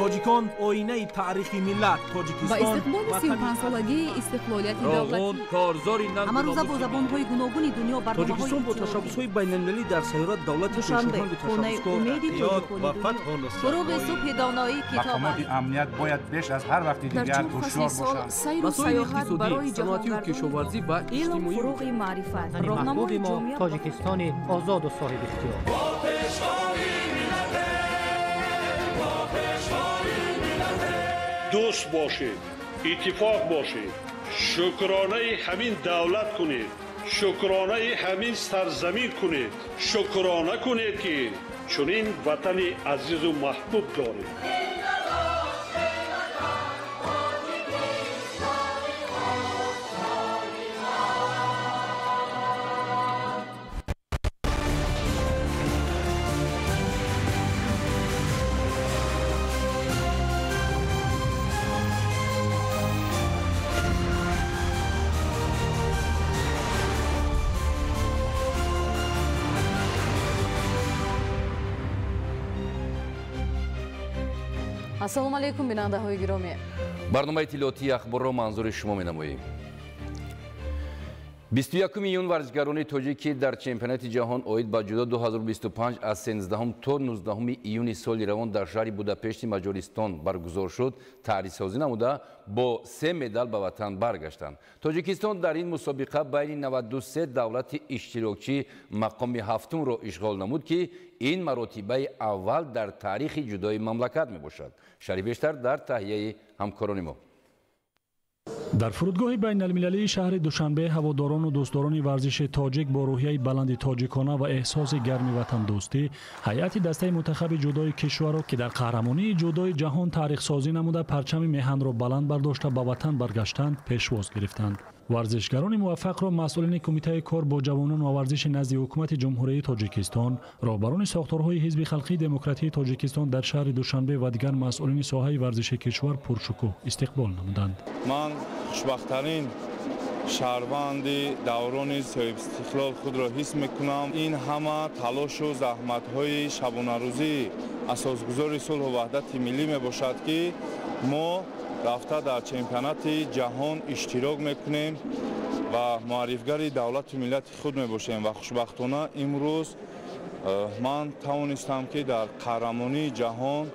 Тоҷикон оинаи таърихи миллат. Тоҷикистон ба истиқболи 35-солагии истиқлолияти давлатӣ. Корзори ҳамарӯза бо забонҳои гуногуни дунё Тоҷикистон бо ташаббусҳои байналмилалӣ дар сайёра давлати Душанбе, хонаи умеди тоҷикони дунё. Фуруғи субҳи доноӣ китоб Мақомоти амният бояд беш аз ҳар вақти Дар дигар чор фасли ҳушёр сол бошанд. сайру Масоили саёҳат иқтисодӣ, барои саноатию ҷаҳонгардони кишоварзӣ ва Илм иҷтимоӣ. фуруғи маърифат, Ватани роҳнамои маҳбуби мо ҷомеа. Тоҷикистони озоду соҳибихтиёр. Дӯст бошед, иттифоқ бошед, шукронаи ҳамин давлат кунед, шукронаи ҳамин сарзамин кунед, шукрона кунед, ки чунин ватани азизу маҳбуб доред. Ассалому алайкум, бинандаҳои гиромӣ. Барномаи иттилоотии ахборро манзури шумо менамоем. 21 июн варзишгарони тоҷик, ки дар чемпионати ҷаҳон оид ба ҷудо 2025 аз 13 то 19 июни соли равон дар шаҳри Будапешти Маҷористон баргузор шуд, таърихсозӣ намуда, бо се медал ба ватан баргаштанд. Тоҷикистон дар ин мусобиқа байни 93 давлати иштирокчӣ мақоми ҳафтумро ишғол намуд, ки ин маротибаи аввал дар таърихи ҷудои мамлакат мебошад. Шарҳи бештар дар таҳияи ҳамкорони мо. Дар фурудгоҳи байналмилалии шаҳри Душанбе ҳаводорону дӯстдорони варзиши тоҷик бо рӯҳияи баланди тоҷикона ва эҳсоси гарми ватандӯстӣ ҳайати дастаи мунтахаби ҷудои кишварро, ки дар қаҳрамонии ҷудои ҷаҳон таърихсозӣ намуда, парчами меҳанро баланд бардошта ба ватан баргаштанд, пешвоз гирифтанд. Варзишгарони муваффақро масъулини Кумитаи кор бо ҷавонон ва варзиши назди Ҳукумати Ҷумҳурии Тоҷикистон, роҳбарони сохторҳои Ҳизби халқии демократии Тоҷикистон дар шаҳри Душанбе ва дигар масъулини соҳаи варзиши кишвар пуршукӯҳ истиқбол намуданд. Ман хушбахттарин шаҳрванди даврони соҳибистиқлол худро ҳис мекунам. Ин ҳама талошу заҳматҳои шабонарӯзии асосгузори сулҳу ваҳдати миллӣ мебошад, ки мо рафта дар чемпионати ҷаҳон иштирок мекунем ва муаррифгари давлату миллати худ мебошем. Ва хушбахтона имрӯз ман тавонистам, ки дар қаҳрамонии ҷаҳон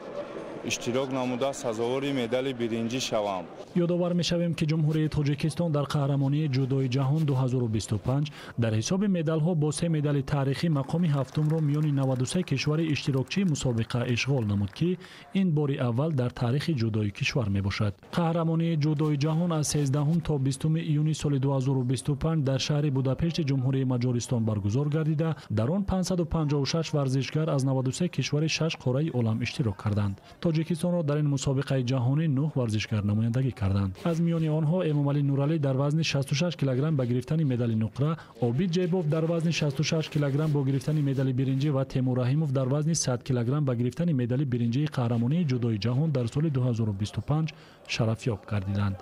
иштирок намуда, сазовори медали биринҷӣ шавам. Ёдовар мешавем, ки Ҷумҳурии Тоҷикистон дар қаҳрамонии ҷудои ҷаҳон 2025 дар ҳисоби медалҳо бо се медали таърихӣ мақоми ҳафтумро миёни 93 кишвари иштирокчии мусобиқа ишғол намуд, ки ин бори аввал дар таърихи ҷудои кишвар мебошад. Қаҳрамонии ҷудои ҷаҳон аз 13 то 20 июни соли 2025 дар шаҳри Будапешти Ҷумҳурии Маҷористон баргузор гардида, дар он 556 варзишгар аз 93 кишвари шаш қораи олам иштирок карданд. Тоҷикистонро дар ин мусобиқаи ҷаҳонӣ нӯҳ варзишгар намояндагӣ карданд. Аз миёни онҳо Эмомалӣ Нуралӣ дар вазни 66 килограмм ба гирифтани медали нуқра, Обид Ҷайбов дар вазни 66 килограмм бо гирифтани медали биринҷӣ ва Темур Раҳимов дар вазни 100 килограмм ба гирифтани медали биринҷии қаҳрамонии ҷудои ҷаҳон дар соли 2025 шарафёб гардиданд.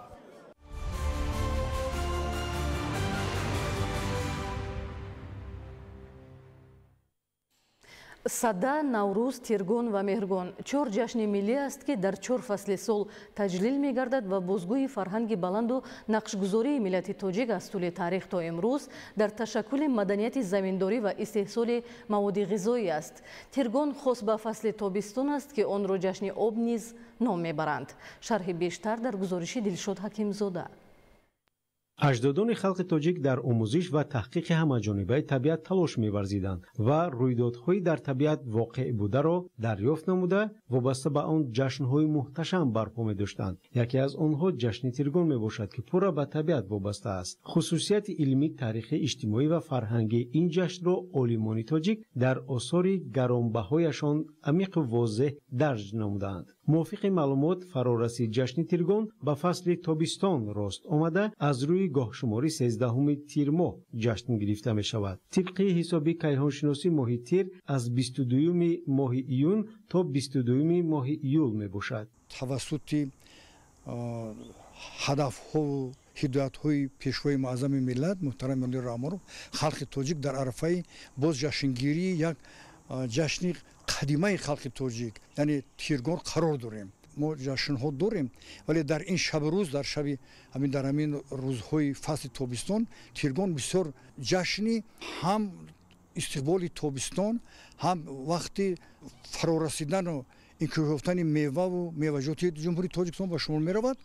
Сада, Наврӯз, Тиргон ва Меҳргон чор ҷашни миллӣ аст, ки дар чор фасли сол таҷлил мегардад ва бозгӯи фарҳанги баланду нақшгузории миллати тоҷик аз тӯли таърих то имрӯз дар ташаккули маданияти заминдорӣ ва истеҳсоли маводи ғизоӣ аст. Тиргон хос ба фасли тобистон аст, ки онро ҷашни об низ ном мебаранд. Шарҳи бештар дар гузориши Дилшод Ҳакимзода. Аҷдодони халқи тоҷик дар омӯзиш ва таҳқиқи ҳамаҷонибаи табиат талош меварзиданд ва рӯйдодҳои дар табиат воқеъ бударо дарёфт намуда, вобаста ба он ҷашнҳои муҳташам барпо медоштанд. Яке аз онҳо ҷашни Тиргон мебошад, ки пурра ба табиат вобаста аст. Хусусияти илмӣ, таърихӣ, иҷтимоӣ ва фарҳангии ин ҷашнро олимони тоҷик дар осори гаронбаҳояшон амиқу возеҳ дарҷ намудаанд. Мувофиқи маълумот, фарорасии ҷашни Тиргон ба фасли тобистон рост омада, аз рӯи гоҳшуморӣ 13 тирмоҳ ҷашн гирифта мешавад. Тибқи ҳисоби кайҳоншиносӣ, моҳи тир аз 22 моҳи июн то 22 моҳи июл мебошад. Тавассути ҳадафҳову ҳидоятҳои Пешвои муаззами миллат муҳтарам Эмомалӣ Раҳмонов, халқи тоҷик дар арафаи боз ҷашнгирии як ҷашни қадимаи халқи тоҷик, яъне Тиргон, қарор дорем. мо ҷашнҳо дорем, вале дар ин шабу рӯз, дар шаби ҳамин, дар ҳамин рӯзҳои фасли тобистон, Тиргон бисёр ҷашни ҳам истиқболи тобистон, ҳам вақти фарорасидану инкишоф ёфтани меваву меваҷоти Ҷумҳурии Тоҷикистон ба шумор меравад.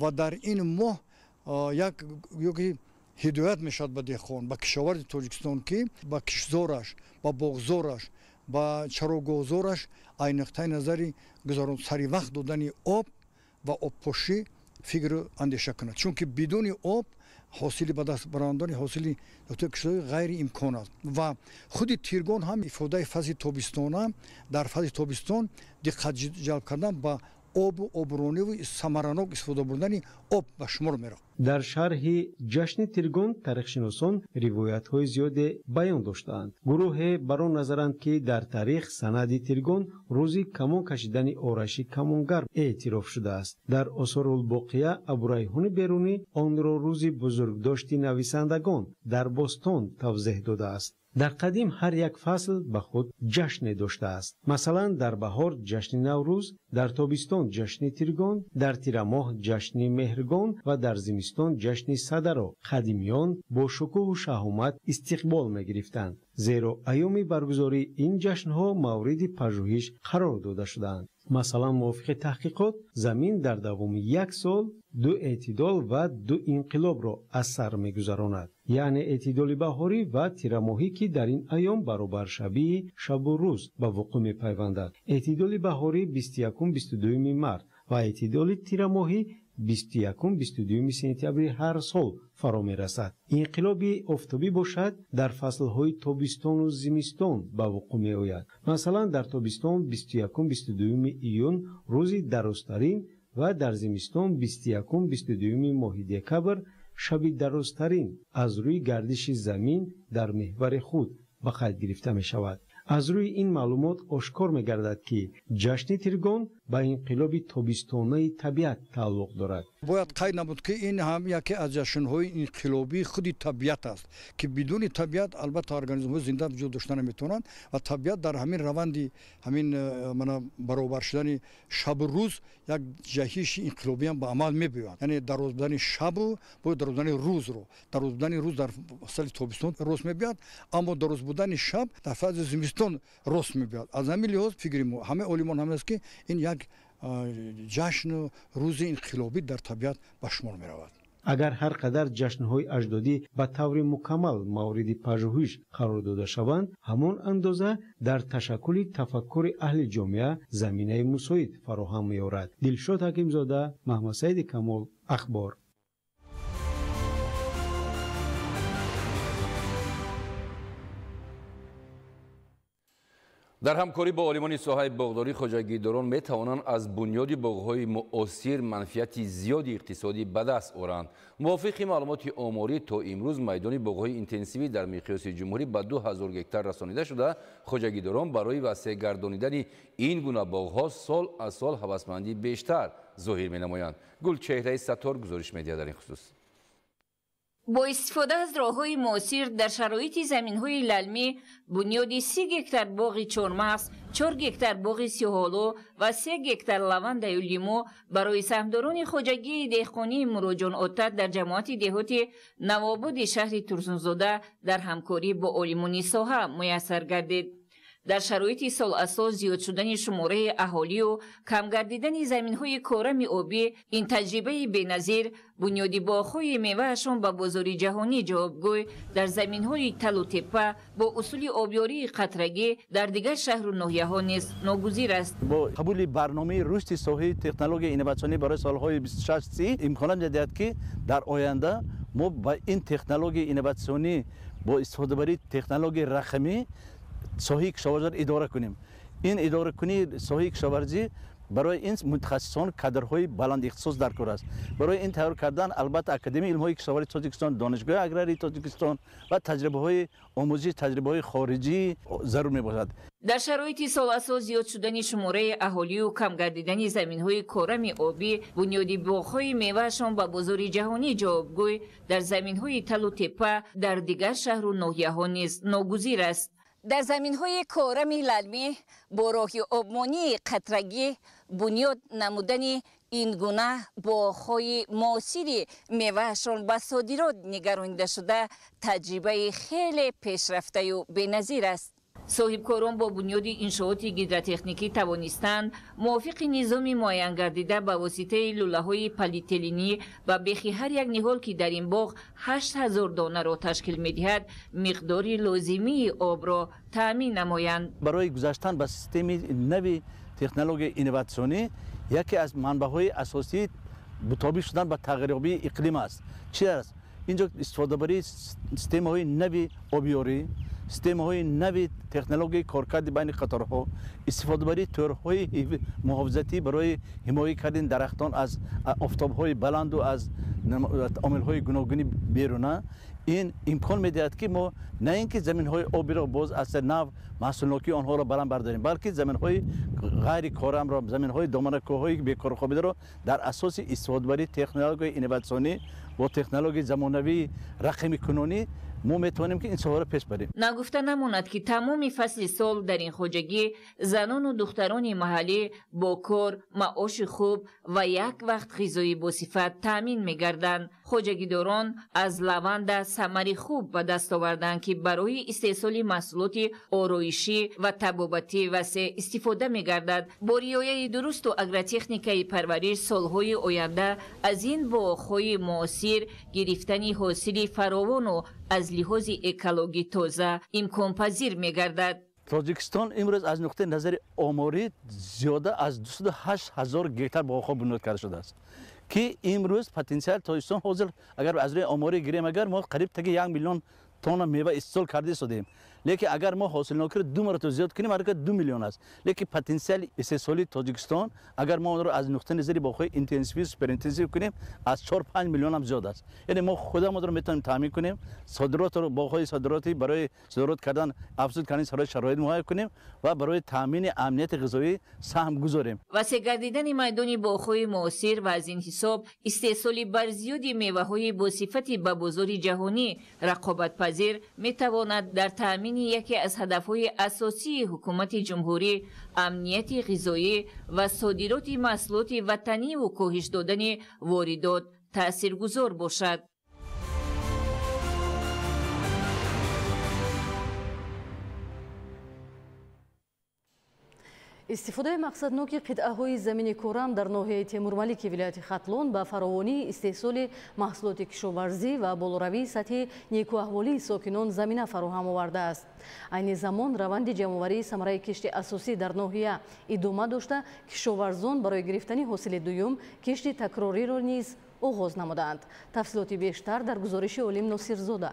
Ва дар ин моҳ як ёки ҳидоят мешавад ба деҳқон, ба кишоварзи Тоҷикистон, ки ба киштзораш, ба боғзораш, ба чарогоҳзораш ай нуқтаи назари гузарон сари вақт додани об ва обпошӣ фикру андеша кунад, чунки бидуни об ҳосили ба даст баровардани ҳосили кишоварзӣ ғайриимкон аст. Ва худи Тиргон ҳам ифодаи фасли тобистона, дар фасли тобистон диққат ҷалб кардан ба обу оброниву самаранок истифода бурдани об ба шумор меравад. Дар шарҳи ҷашни Тиргон таърихшиносон ривоятҳои зиёде баён доштаанд. Гурӯҳе бар он назаранд, ки дар таърих санади Тиргон рӯзи камон кашидани ораши камонгар эътироф шудааст. Дар Осорулбоқия Абурайҳони Берунӣ онро рӯзи бузургдошти нависандагон дар бостон тавзеҳ додааст. Дар қадим ҳар як фасл ба худ ҷашне доштааст. Масалан, дар баҳор ҷашни Наврӯз, дар тобистон ҷашни Тиргон, дар тирамоҳ ҷашни Меҳргон ва дар зимистон ҷашни Садаро қадимиён бо шукӯҳу шаҳомат истиқбол мегирифтанд, зеро айёми баргузории ин ҷашнҳо мавриди пажӯҳиш қарор дода шудаанд. Масалан, мувофиқи таҳқиқот, замин дар давоми як сол ду эътидол ва ду инқилобро аз сар мегузаронад, яъне эътидоли баҳорӣ ва тирамоҳӣ, ки дар ин айём баробаршавии шабу рӯз ба вуқӯъ мепайвандад. Эътидоли баҳорӣ 21-22 март ва эътидоли тирамоҳӣ 21-22 сентябри ҳар сол фаро мерасад. Инқилоби офтобӣ бошад, дар фаслҳои тобистону зимистон ба вуқӯъ меояд. Масалан, дар тобистон 21-22 июн рӯзи дарозтарин ва дар зимистон 21-22 моҳи декабр шаби дарозтарин аз рӯи гардиши замин дар меҳвари худ ба қайд гирифта мешавад. Аз рӯи ин маълумот ошкор мегардад, ки ҷашни Тиргон ба инқилоби тобистонаи табиат тааллуқ дорад. Бояд қайд намуд, ки ин ҳам яке аз ҷашнҳои инқилобии худи табиат аст, ки бидуни табиат албатта организмҳои зинда вуҷуд дошта наметавонанд ва табиат дар ҳамин раванди ҳамин мана баробар шудани шабу рӯз як ҷаҳиши инқилобиам ба амал мебиёяд. Яъне дароз будани шабу бояд дароз будани рӯзро, дароз будани рӯз дар фасли тобистон рост мебиёяд, аммо дароз будани шаб дар фасли зимистон рост мебиёяд. Аз ҳамин лиҳоз фикри мо ҳамаи олимон ҳамин аст, ки ин як ҷашну рӯзи инқилобӣ дар табиат ба шумор меравад. Агар ҳар қадар ҷашнҳои аҷдодӣ ба таври мукаммал мавриди пажӯҳиш қарор дода шаванд, ҳамон андоза дар ташаккули тафаккури аҳли ҷомеа заминаи мусоид фароҳам меорад. Дилшод Ҳакимзода, Маҳмадсаиди Камол, Ахбор. Дар ҳамкорӣ бо олимони соҳаи боғдорӣ хоҷагидорон метавонанд аз бунёди боғҳои муосир манфиати зиёди иқтисодӣ ба даст оранд. Мувофиқи маълумоти оморӣ, то имрӯз майдони боғҳои интенсивӣ дар миқёси ҷумҳурӣ ба 2000 гектар расонида шуда, хоҷагидорон барои васеъ гардонидани ин гуна боғҳо сол аз сол ҳавасмандӣ бештар зоҳир менамоянд. Гулчеҳраи Саттор гузориш медиҳад дар ин хусус. Бо истифода аз роҳҳои муосир дар шароити заминҳои лалмӣ бунёди 30 гектар боғи чормағз, 4 гектар боғи сиҳолу ва 3 гектар лавандаю лимӯ барои саҳмдорони хоҷагии деҳқонии Муроҷон Отат дар ҷамоати деҳоти Навободи шаҳри Турсунзода дар ҳамкорӣ бо олимони соҳа муяссар гардид. Дар шароити сол аз сол зиёд шудани шумораи аҳолию кам гардидани заминҳои корами обӣ, ин таҷрибаи беназир бунёди боғҳои меваашон ба бозори ҷаҳонӣ ҷавобгӯй дар заминҳои талу теппа бо усули обёрии қатрагӣ дар дигар шаҳру ноҳияҳо низ ногузир аст. Бо қабули барномаи рушди соҳаи технологияи инноватсионӣ барои солҳои 26-30 имконият медиҳад, ки дар оянда мо ба ин технологияи инноватсионӣ бо истифодабарии технологияи рақамӣ соҳаи кишоварзиро идора кунем. Ин идоракунии соҳаи кишоварзӣ барои ин мутахассисон кадрҳои баландихтисос дар кор аст. Барои ин тайёр кардан албатта Академияи илмҳои кишоварзии Тоҷикистон, Донишгоҳи аграрии Тоҷикистон ва таҷрибаҳои омӯзиш, таҷрибаҳои хориҷӣ зарур мебошад. Дар шароити сол аз сол зиёд шудани шумораи аҳолию кам гардидани заминҳои корами обӣ, бунёди боғҳои меваашон ба бозори ҷаҳонӣ ҷавобгӯй дар заминҳои талу теппа дар дигар шаҳру ноҳияҳо низ ногузир аст. Дар заминҳои корами лалмӣ бо роҳи обмонии қатрагӣ бунёд намудани ин гуна боғҳои муосири меваашон ба содирот нигаронида шуда таҷрибаи хеле пешрафтаю беназир аст. Соҳибкорон бо бунёди иншооти гидротехникӣ тавонистанд мувофиқи низоми муайянгардида ба воситаи лӯлаҳои полиэтиленӣ ба бехи ҳар як ниҳол, ки дар ин боғ 8000 донаро ташкил медиҳад, миқдори лозимии обро таъмин намоянд. Барои гузаштан ба системаи нави технологияи инноватсионӣ яке аз манбаъҳои асосии мутобиқ шудан ба тағйирёбии иқлим аст. Чи аст? Инҷо истифодабарии системаҳои нави обиёрӣ, системаҳои нави технологияи коркарди байни қаторҳо, истифодабарии тӯрҳои муҳофизатӣ барои ҳимоя кардани дарахтон аз офтобҳои баланду аз омилҳои гуногуни беруна. Ин имкон медиҳад, ки мо на ин ки заминҳои обиро боз аз нав маҳсулнокии онҳоро баланд бардорем, балки заминҳои ғайрикорамро, заминҳои доманакӯҳҳои бекорхобидаро дар асоси истифодабарии технологияи инноватсионӣ бо технологияи замонавии рақамикунонӣ мо метавонем, ки ин соҳаро пеш барем. Нагуфта намонад, ки тамоми фасли сол дар ин хоҷагӣ занону духтарони маҳаллӣ бо кор, маоши хуб ва як вақт ғизои босифат таъмин мегарданд. Хоҷагидорон аз лаванда самари хуб ба даст оварданд, ки барои истеҳсоли маҳсулоти ороишӣ ва табобатӣ васеъ истифода мегардад. Бо риояи дурусту агротехникаи парвариш солҳои оянда аз ин боғҳои муосир гирифтани ҳосили фаровону аз лиҳози экологӣ тоза имконпазир мегардад. Тоҷикистон имрӯз аз нуқтаи назари оморӣ зиёда аз 208 ҳазор гектар боғҳо бунёд карда шудааст, ки имрӯз потенсиали Тоҷикистон ҳозир агар аз рӯи оморӣ гирем, агар мо қариб таги 1 миллион тонна мева истеҳсол карда истодем, лекин агар мо ҳосилнокиро 2 маротиба зиёд кунем, ҳаракат 2 миллион аст. Лекин потенсиали истеҳсолии Тоҷикистон агар мо онро аз нуқтаи назари боғҳои интенсивӣ, суперинтенсивӣ кунем, аз 4-5 миллион ҳам зиёд аст. Яъне мо худамонро метавонем таъмин кунем, содиротро, боғҳои содиротӣ барои содирот кардан, афзуд кардани шароит муҳайё кунем ва барои таъмини амнияти ғизоӣ саҳм гузорем. Васеъ гардидани майдони боғҳои муосир ва аз ин ҳисоб истеҳсоли барзиёди меваҳои босифати ба бозори ҷаҳонӣ рақобатпазир метавонад дар таъмини яке аз ҳадафҳои асосии ҳукумати ҷумҳурӣ, амнияти ғизоӣ ва содироти маҳсулоти ватаниву коҳиш додани воридот таъсиргузор бошад. Истифодаи мақсадноки қитъаҳои замини корам дар ноҳияи Темурмалики вилояти Хатлон ба фаровонии истеҳсоли маҳсулоти кишоварзӣ ва болоравии сатҳи некуаҳволии сокинон замина фароҳам овардааст. Айни замон раванди ҷамъоварии самараи кишти асосӣ дар ноҳия идома дошта, кишоварзон барои гирифтани ҳосили дуюм кишти такрориро низ оғоз намудаанд. Тафсилоти бештар дар гузориши Олим Носирзода.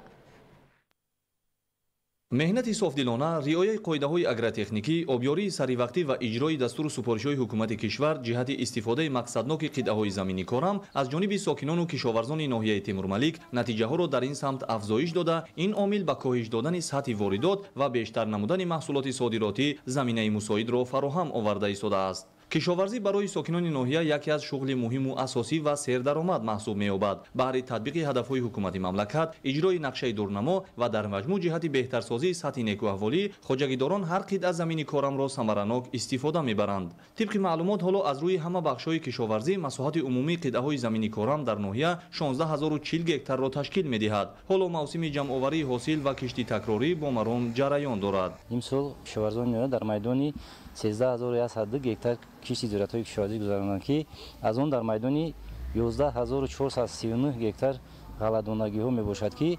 Меҳнати софдилона, риояи қоидаҳои агротехникӣ, обёрии саривақтӣ ва иҷрои дастуру супоришҳои ҳукумати кишвар ҷиҳати истифодаи мақсадноки қитъаҳои замини корам аз ҷониби сокинону кишоварзони ноҳияи Темурмалик натиҷаҳоро дар ин самт афзоиш дода, ин омил ба коҳиш додани сатҳи воридот ва бештар намудани маҳсулоти содиротӣ заминаи мусоидро фароҳам оварда истодааст. Кишоварзӣ барои сокинони ноҳия яке аз шуғли муҳиму асосӣ ва сердаромад маҳсуб меёбад. Баҳри татбиқи ҳадафҳои ҳукумати мамлакат, иҷрои нақшаи дурнамо ва дар маҷмӯъ ҷиҳати беҳтарсозии сатҳи некуаҳволӣ хоҷагидорон ҳар қитъа замини корамро самаранок истифода мебаранд. Тибқи маълумот, ҳоло аз рӯи ҳама бахшҳои кишоварзӣ масоҳати умумии қитъаҳои замини корам дар ноҳия 16040 гектарро ташкил медиҳад. Ҳоло мавсими ҷамъоварии ҳосил ва кишти такрорӣ бо маром ҷараён дорад. Имсол кишоварзони ноҳия дар майдони 13102 гектар кишти зироатҳои кишоварзӣ гузаронанд, ки аз он дар майдони 11439 гектар ғалладонагиҳо мебошад, ки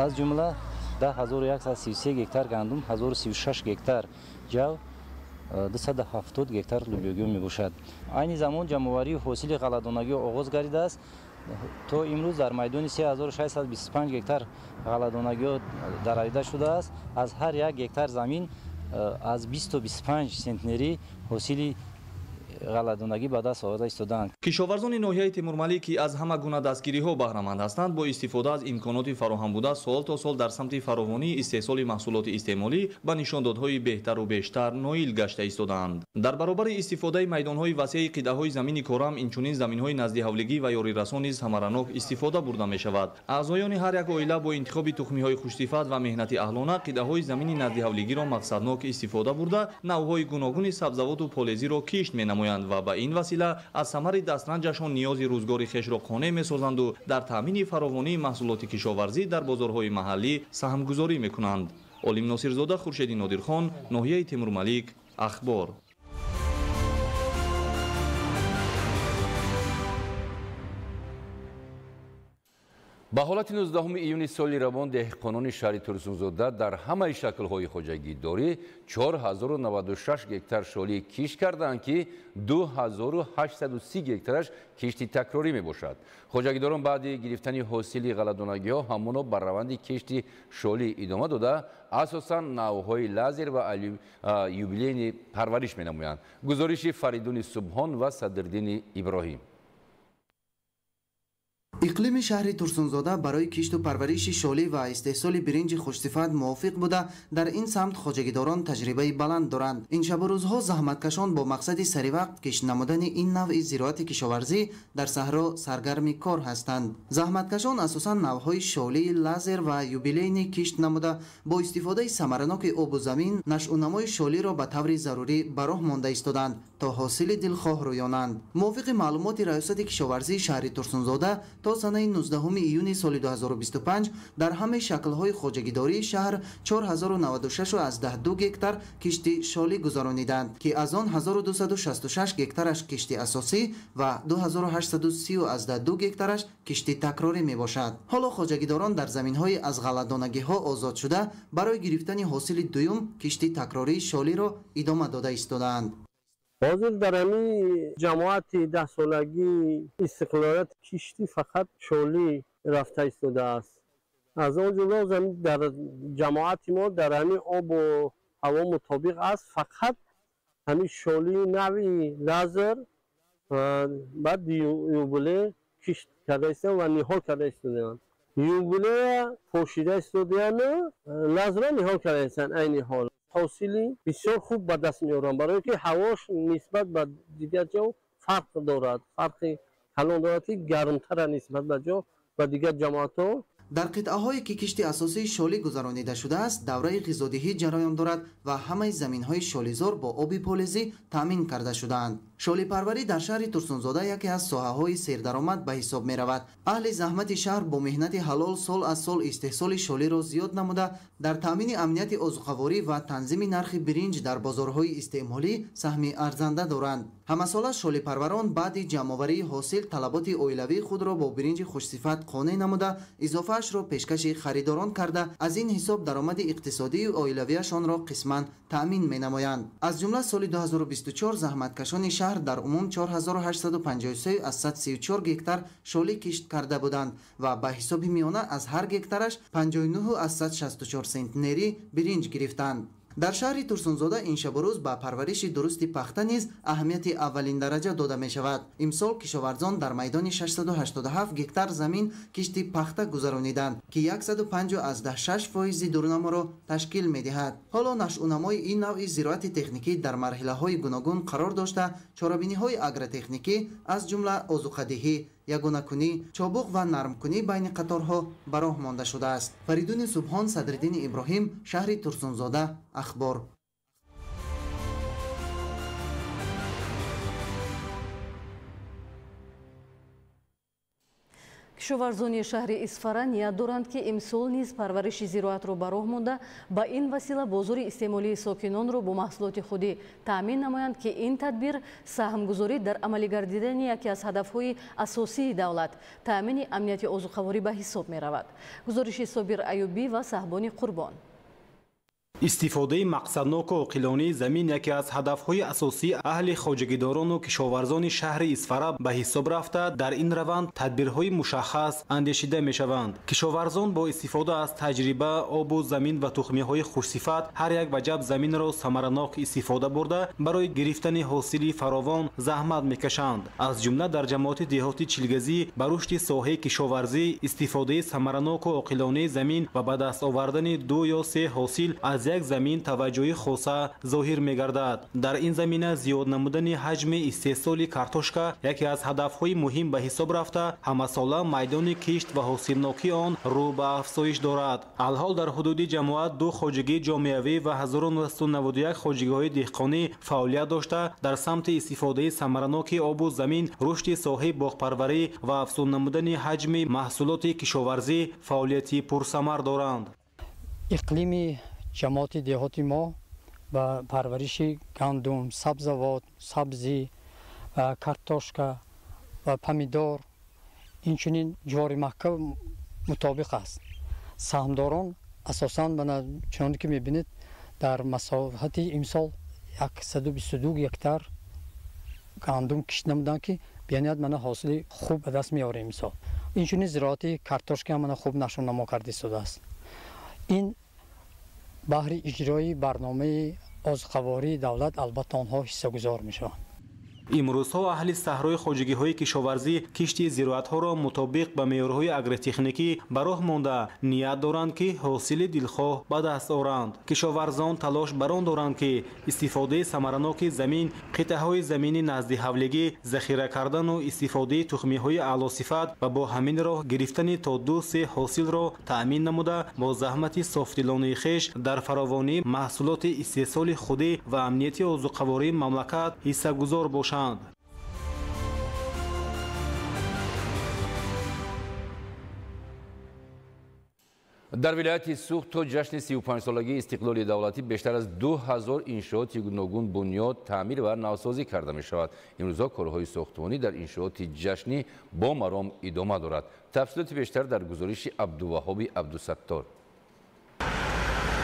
аз ҷумла 10133 гектар гандум, 1036 гектар ҷав, 270 гектар лӯбиёгиҳо мебошад. Айни замон ҷамъоварии ҳосили ғалладонагиҳо оғоз гардидааст. То имрӯз дар майдони 3625 гектар ғалладонагиҳо даравида шудааст. Аз ҳар як гектар замин аз 20 то 25 центнери ҳосили ғалладонагӣ ба даст оварда истодаанд. Кишоварзони ноҳияи Темурмалик, ки аз ҳама гуна дастгириҳо баҳраманд ҳастанд, бо истифода аз имконоти фароҳам буда сол то сол дар самти фаровонии истеҳсоли маҳсулоти истеъмолӣ ба нишондодҳои беҳтару бештар ноил гашта истодаанд. Дар баробари истифодаи майдонҳои васеи қитъаҳои замини корам, инчунин заминҳои наздиҳавлигӣ ва ёрирасон низ самаранок истифода бурда мешавад. Аъзоёни ҳар як оила бо интихоби тухмиҳои хушсифат ва меҳнати аҳлона қитъаҳои замини наздиҳавлигиро мақсаднок истифода бурда, навъҳои гуногуни сабзавоту полезиро кишт менамоянд ва ба ин васила аз самари дастранҷашон ниёзи рӯзгори хешро қонеъ месозанду дар таъмини фаровонии маҳсулоти кишоварзӣ дар бозорҳои маҳаллӣ саҳмгузорӣ мекунанд. Олим Носирзода, Хуршеди Нодирхон, ноҳияи Темурмалик, Ахбор. Ба ҳолати 19 июни соли равон деҳқонони шаҳри Турсунзода дар ҳамаи шаклҳои хоҷагидорӣ 4096 гектар шолӣ кишт карданд, ки 2830 гектараш кишти такрорӣ мебошад. Хоҷагидорон баъди гирифтани ҳосили ғалладонагиҳо ҳамоно ба раванди кишти шолӣ идома дода, асосан навъҳои лазер ва юбилейни парвариш менамоянд. Гузориши Фаридуни Субҳон ва Садриддини Иброҳим. Иқлими шаҳри Турсунзода барои кишту парвариши шолӣ ва истеҳсоли биринҷи хушсифат мувофиқ буда, дар ин самт хоҷагидорон таҷрибаи баланд доранд. Ин шабу рӯзҳо заҳматкашон бо мақсади саривақт кишт намудани ин навъи зироати кишоварзӣ дар саҳро саргарми кор ҳастанд. Заҳматкашон асосан навъҳои шолӣ, лазер ва юбилейни кишт намуда, бо истифодаи самараноки обу замин нашъунамои шолиро ба таври зарурӣ ба роҳ монда истоданд, то ҳосили дилхоҳ рӯёнанд. Мувофиқи маълумоти Раёсати кишоварзии шаҳри Турсунзода, то санаи 19 июни соли 2025 дар ҳамаи шаклҳои хоҷагидории шаҳр 4096,2 гектар кишти шолӣ гузарониданд, ки аз он 1266 гектараш кишти асосӣ ва 2830,2 гектараш кишти такрорӣ мебошад. Ҳоло хоҷагидорон дар заминҳои аз ғалладонагиҳо озод шуда барои гирифтани ҳосили дуюм кишти такрории шолиро идома дода истодаанд. Ҳозир дар ҳамин ҷамоати 10-солагии истиқлолият кишти фақат шолӣ рафта истодааст. Аз он ҷумла дар ҷамоати мо дар ҳамин обу ҳаво мутобиқ аст, фақат ҳамин шолии нави лазер баъд юбиле кишт карда истодаанд ва ниҳол карда истодаанд. Юбилея пошида истодаанд, лазерро ниҳол карда истодаанд айни ҳол. Ҳосили бисёр хуб ба даст меоранд, барое ки ҳавош нисбат ба дигар ҷо фарқ дорад, фарқи калон дорад, ки гармтара нисбат ба ҷо ба дигар ҷамоатҳо. Дар қитъаҳое ки кишти асосии шолӣ гузаронида шудааст, давраи ғизодиҳӣ ҷараён дорад ва ҳамаи заминҳои шолизор бо оби полезӣ таъмин карда шудаанд. Шолипарварӣ дар шаҳри Турсунзода яке аз соҳаҳои сердаромад ба ҳисоб меравад. Аҳли заҳмати шаҳр бо меҳнати ҳалол сол аз сол истеҳсоли шолиро зиёд намуда, дар таъмини амнияти озуқаворӣ ва танзими нархи биринҷ дар бозорҳои истеъмолӣ саҳми арзанда доранд. Ҳамасола шолипарварон баъди ҷамъоварии ҳосил талаботи оилавии худро бо биринҷи хушсифат қонеъ намуда, изофаашро пешкаши харидорон карда, аз ин ҳисоб даромади иқтисодии оилавиашонро қисман таъмин менамоянд. Аз ҷумла соли 2024 заҳматкашони шаҳр дар умум 4853,34 гектар шолӣ кишт карда буданд ва ба ҳисоби миёна аз ҳар гектараш 59,64 сентнери биринҷ гирифтанд. Дар шаҳри Турсунзода ин шабу рӯз ба парвариши дурусти пахта низ аҳамияти аввалин дараҷа дода мешавад. Имсол кишоварзон дар майдони 687 гектар замин кишти пахта гузарониданд, ки 105,6 фоизи дурнаморо ташкил медиҳад. Ҳоло нашъунамои ин навъи зироати техникӣ дар марҳилаҳои гуногун қарор дошта, чорабиниҳои агротехникӣ аз ҷумла озуқадиҳӣ, ягонакунӣ, чобуқ ва нармкунӣ байни қаторҳо ба роҳ монда шудааст. Фаридуни Субҳон, Садриддини Иброҳим, шаҳри Турсунзода, Ахбор. Кишоварзони шаҳри Исфара ният доранд, ки имсол низ парвариши зироатро ба роҳ монда, ба ин васила бозори истеъмолии сокинонро бо маҳсулоти худӣ таъмин намоянд, ки ин тадбир саҳмгузорӣ дар амалигардидани яке аз ҳадафҳои асосии давлат таъмини амнияти озуқаворӣ ба ҳисоб меравад. Гузориши Собир Аюбӣ ва Саҳбони Қурбон. Истифодаи мақсадноку оқилонаи замин яке аз ҳадафҳои асосии аҳли хоҷагидорону кишоварзони шаҳри Исфара ба ҳисоб рафта, дар ин раванд тадбирҳои мушаххас андешида мешаванд. Кишоварзон бо истифода аз таҷриба, обу замин ва тухмиҳои хушсифат ҳар як ваҷаб заминро самаранок истифода бурда, барои гирифтани ҳосили фаровон заҳмат мекашанд. Аз ҷумла дар ҷамоати деҳоти Чилгазӣ ба рушди соҳаи кишоварзӣ, истифодаи самараноку оқилонаи замин ва ба даст овардани ду ё се ҳосил аз як замин таваҷҷӯҳи хоса зоҳир мегардад. Дар ин замина зиёд намудани ҳаҷми истеҳсоли картошка яке аз ҳадафҳои муҳим ба ҳисоб рафта, ҳамасола майдони кишт ва ҳосилнокии он рӯ ба афзоиш дорад. Алҳол дар ҳудуди ҷамоат ду хоҷагии ҷомеавӣ ва 1991 хоҷагиҳои деҳқонӣ фаъолият дошта, дар самти истифодаи самараноки обу замин, рушди соҳаи боғпарварӣ ва афзун намудани ҳаҷми маҳсулоти кишоварзӣ фаъолияти пурсамар доранд. Иқлими ҷамоати деҳоти мо ба парвариши гандум, сабзавот, сабзӣ, картошка ва помидор, инчунин ҷуворимакка мутобиқ аст. Саҳмдорон асосан чуноне ки мебинед, дар масоҳати имсол 122 гектар гандум кишт намуданд, ки бениҳоят мана ҳосили хуб ба даст меорем имсол. Инчунин зироати картошка ҳам мана хуб нашъунамо карда истодааст. Ин баҳри иҷрои барномаи озуқавории давлат албатта онҳо ҳиссагузор мешаванд. Имрӯзҳо аҳли саҳрои хоҷагиҳои кишоварзӣ кишти зироатҳоро мутобиқ ба меъёрҳои агротехникӣ ба роҳ монда, ният доранд, ки ҳосили дилхоҳ ба даст оранд. Кишоварзон талош бар он доранд, ки истифодаи самараноки замин, қитъаҳои замини назди ҳавлигӣ захира кардану истифодаи тухмиҳои аълосифат ва бо ҳамин роҳ гирифтани то ду-се ҳосилро таъмин намуда, бо заҳмати софдилонаи хеш дар фаровонии маҳсулоти истеҳсоли худӣ ва амнияти озуқавории мамлакат ҳиссагузор бошанд. Дар вилояти Суғд то ҷашни 35-солагии истиқлоли давлатӣ бештар аз 2000 иншооти гуногун бунёд, таъмир ва навсозӣ карда мешавад. Имрӯзҳо корҳои сохтмонӣ дар иншооти ҷашнӣ бо маром идома дорад. Тафсилоти бештар дар гузориши Абдуваҳоби Абдусаттор.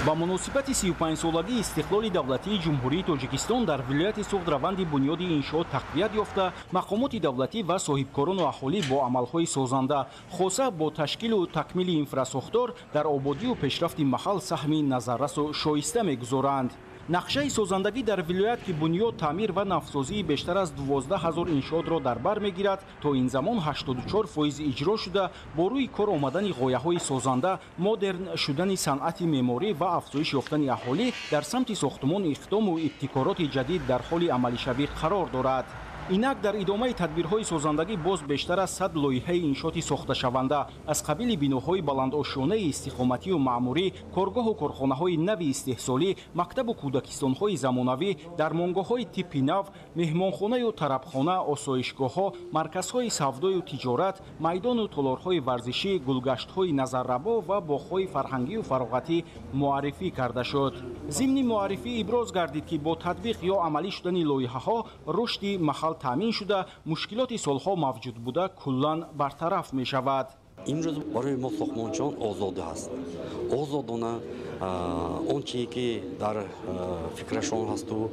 Ба муносибати 35-солагии истиқлоли давлатии Ҷумҳурии Тоҷикистон дар вилояти Суғд раванди бунёди иншоот тақвият ёфта, мақомоти давлатӣ ва соҳибкорону аҳолӣ бо амалҳои созанда, хоса бо ташкилу такмили инфрасохтор дар ободию пешрафти маҳал саҳми назаррасу шоиста мегузоранд. Нақшаи созандагӣ дар вилоят, ки бунёд, таъмир ва навсозии бештар аз 12 000 иншоотро дар бар мегирад, то ин замон 84% иҷро шуда, бо рӯи кор омадани ғояҳои созанда, модерн шудани санъати меъморӣ ва афзоиш ёфтани аҳолӣ дар самти сохтмон иқдому ибтикороти ҷадид дар ҳоли амалишавӣ қарор дорад. Инак дар идомаи тадбирҳои созандагӣ боз бештар аз 100 лоиҳаи иншооти сохташаванда аз қабили биноҳои баландошёнаи истиқоматию маъмурӣ, коргоҳу корхонаҳои нави истеҳсолӣ, мактабу кӯдакистонҳои замонавӣ, дармонгоҳҳои типи нав, меҳмонхонаю тарабхона, осоишгоҳҳо, марказҳои савдою тиҷорат, майдону толорҳои варзишӣ, гулгаштҳои назаррабо ва боғҳои фарҳангию фароғатӣ муаррифӣ карда шуд. Зимни муаррифӣ иброз гардид, ки бо татбиқ ё амалӣ шудани лоиҳаҳо рушди маҳал таъмин шуда, мушкилоти солҳо мавҷуд буда куллан бартараф мешавад. Имрӯз барои мо сохтмончиён озода аст. Озодона он чие ки дар фикрашон ҳасту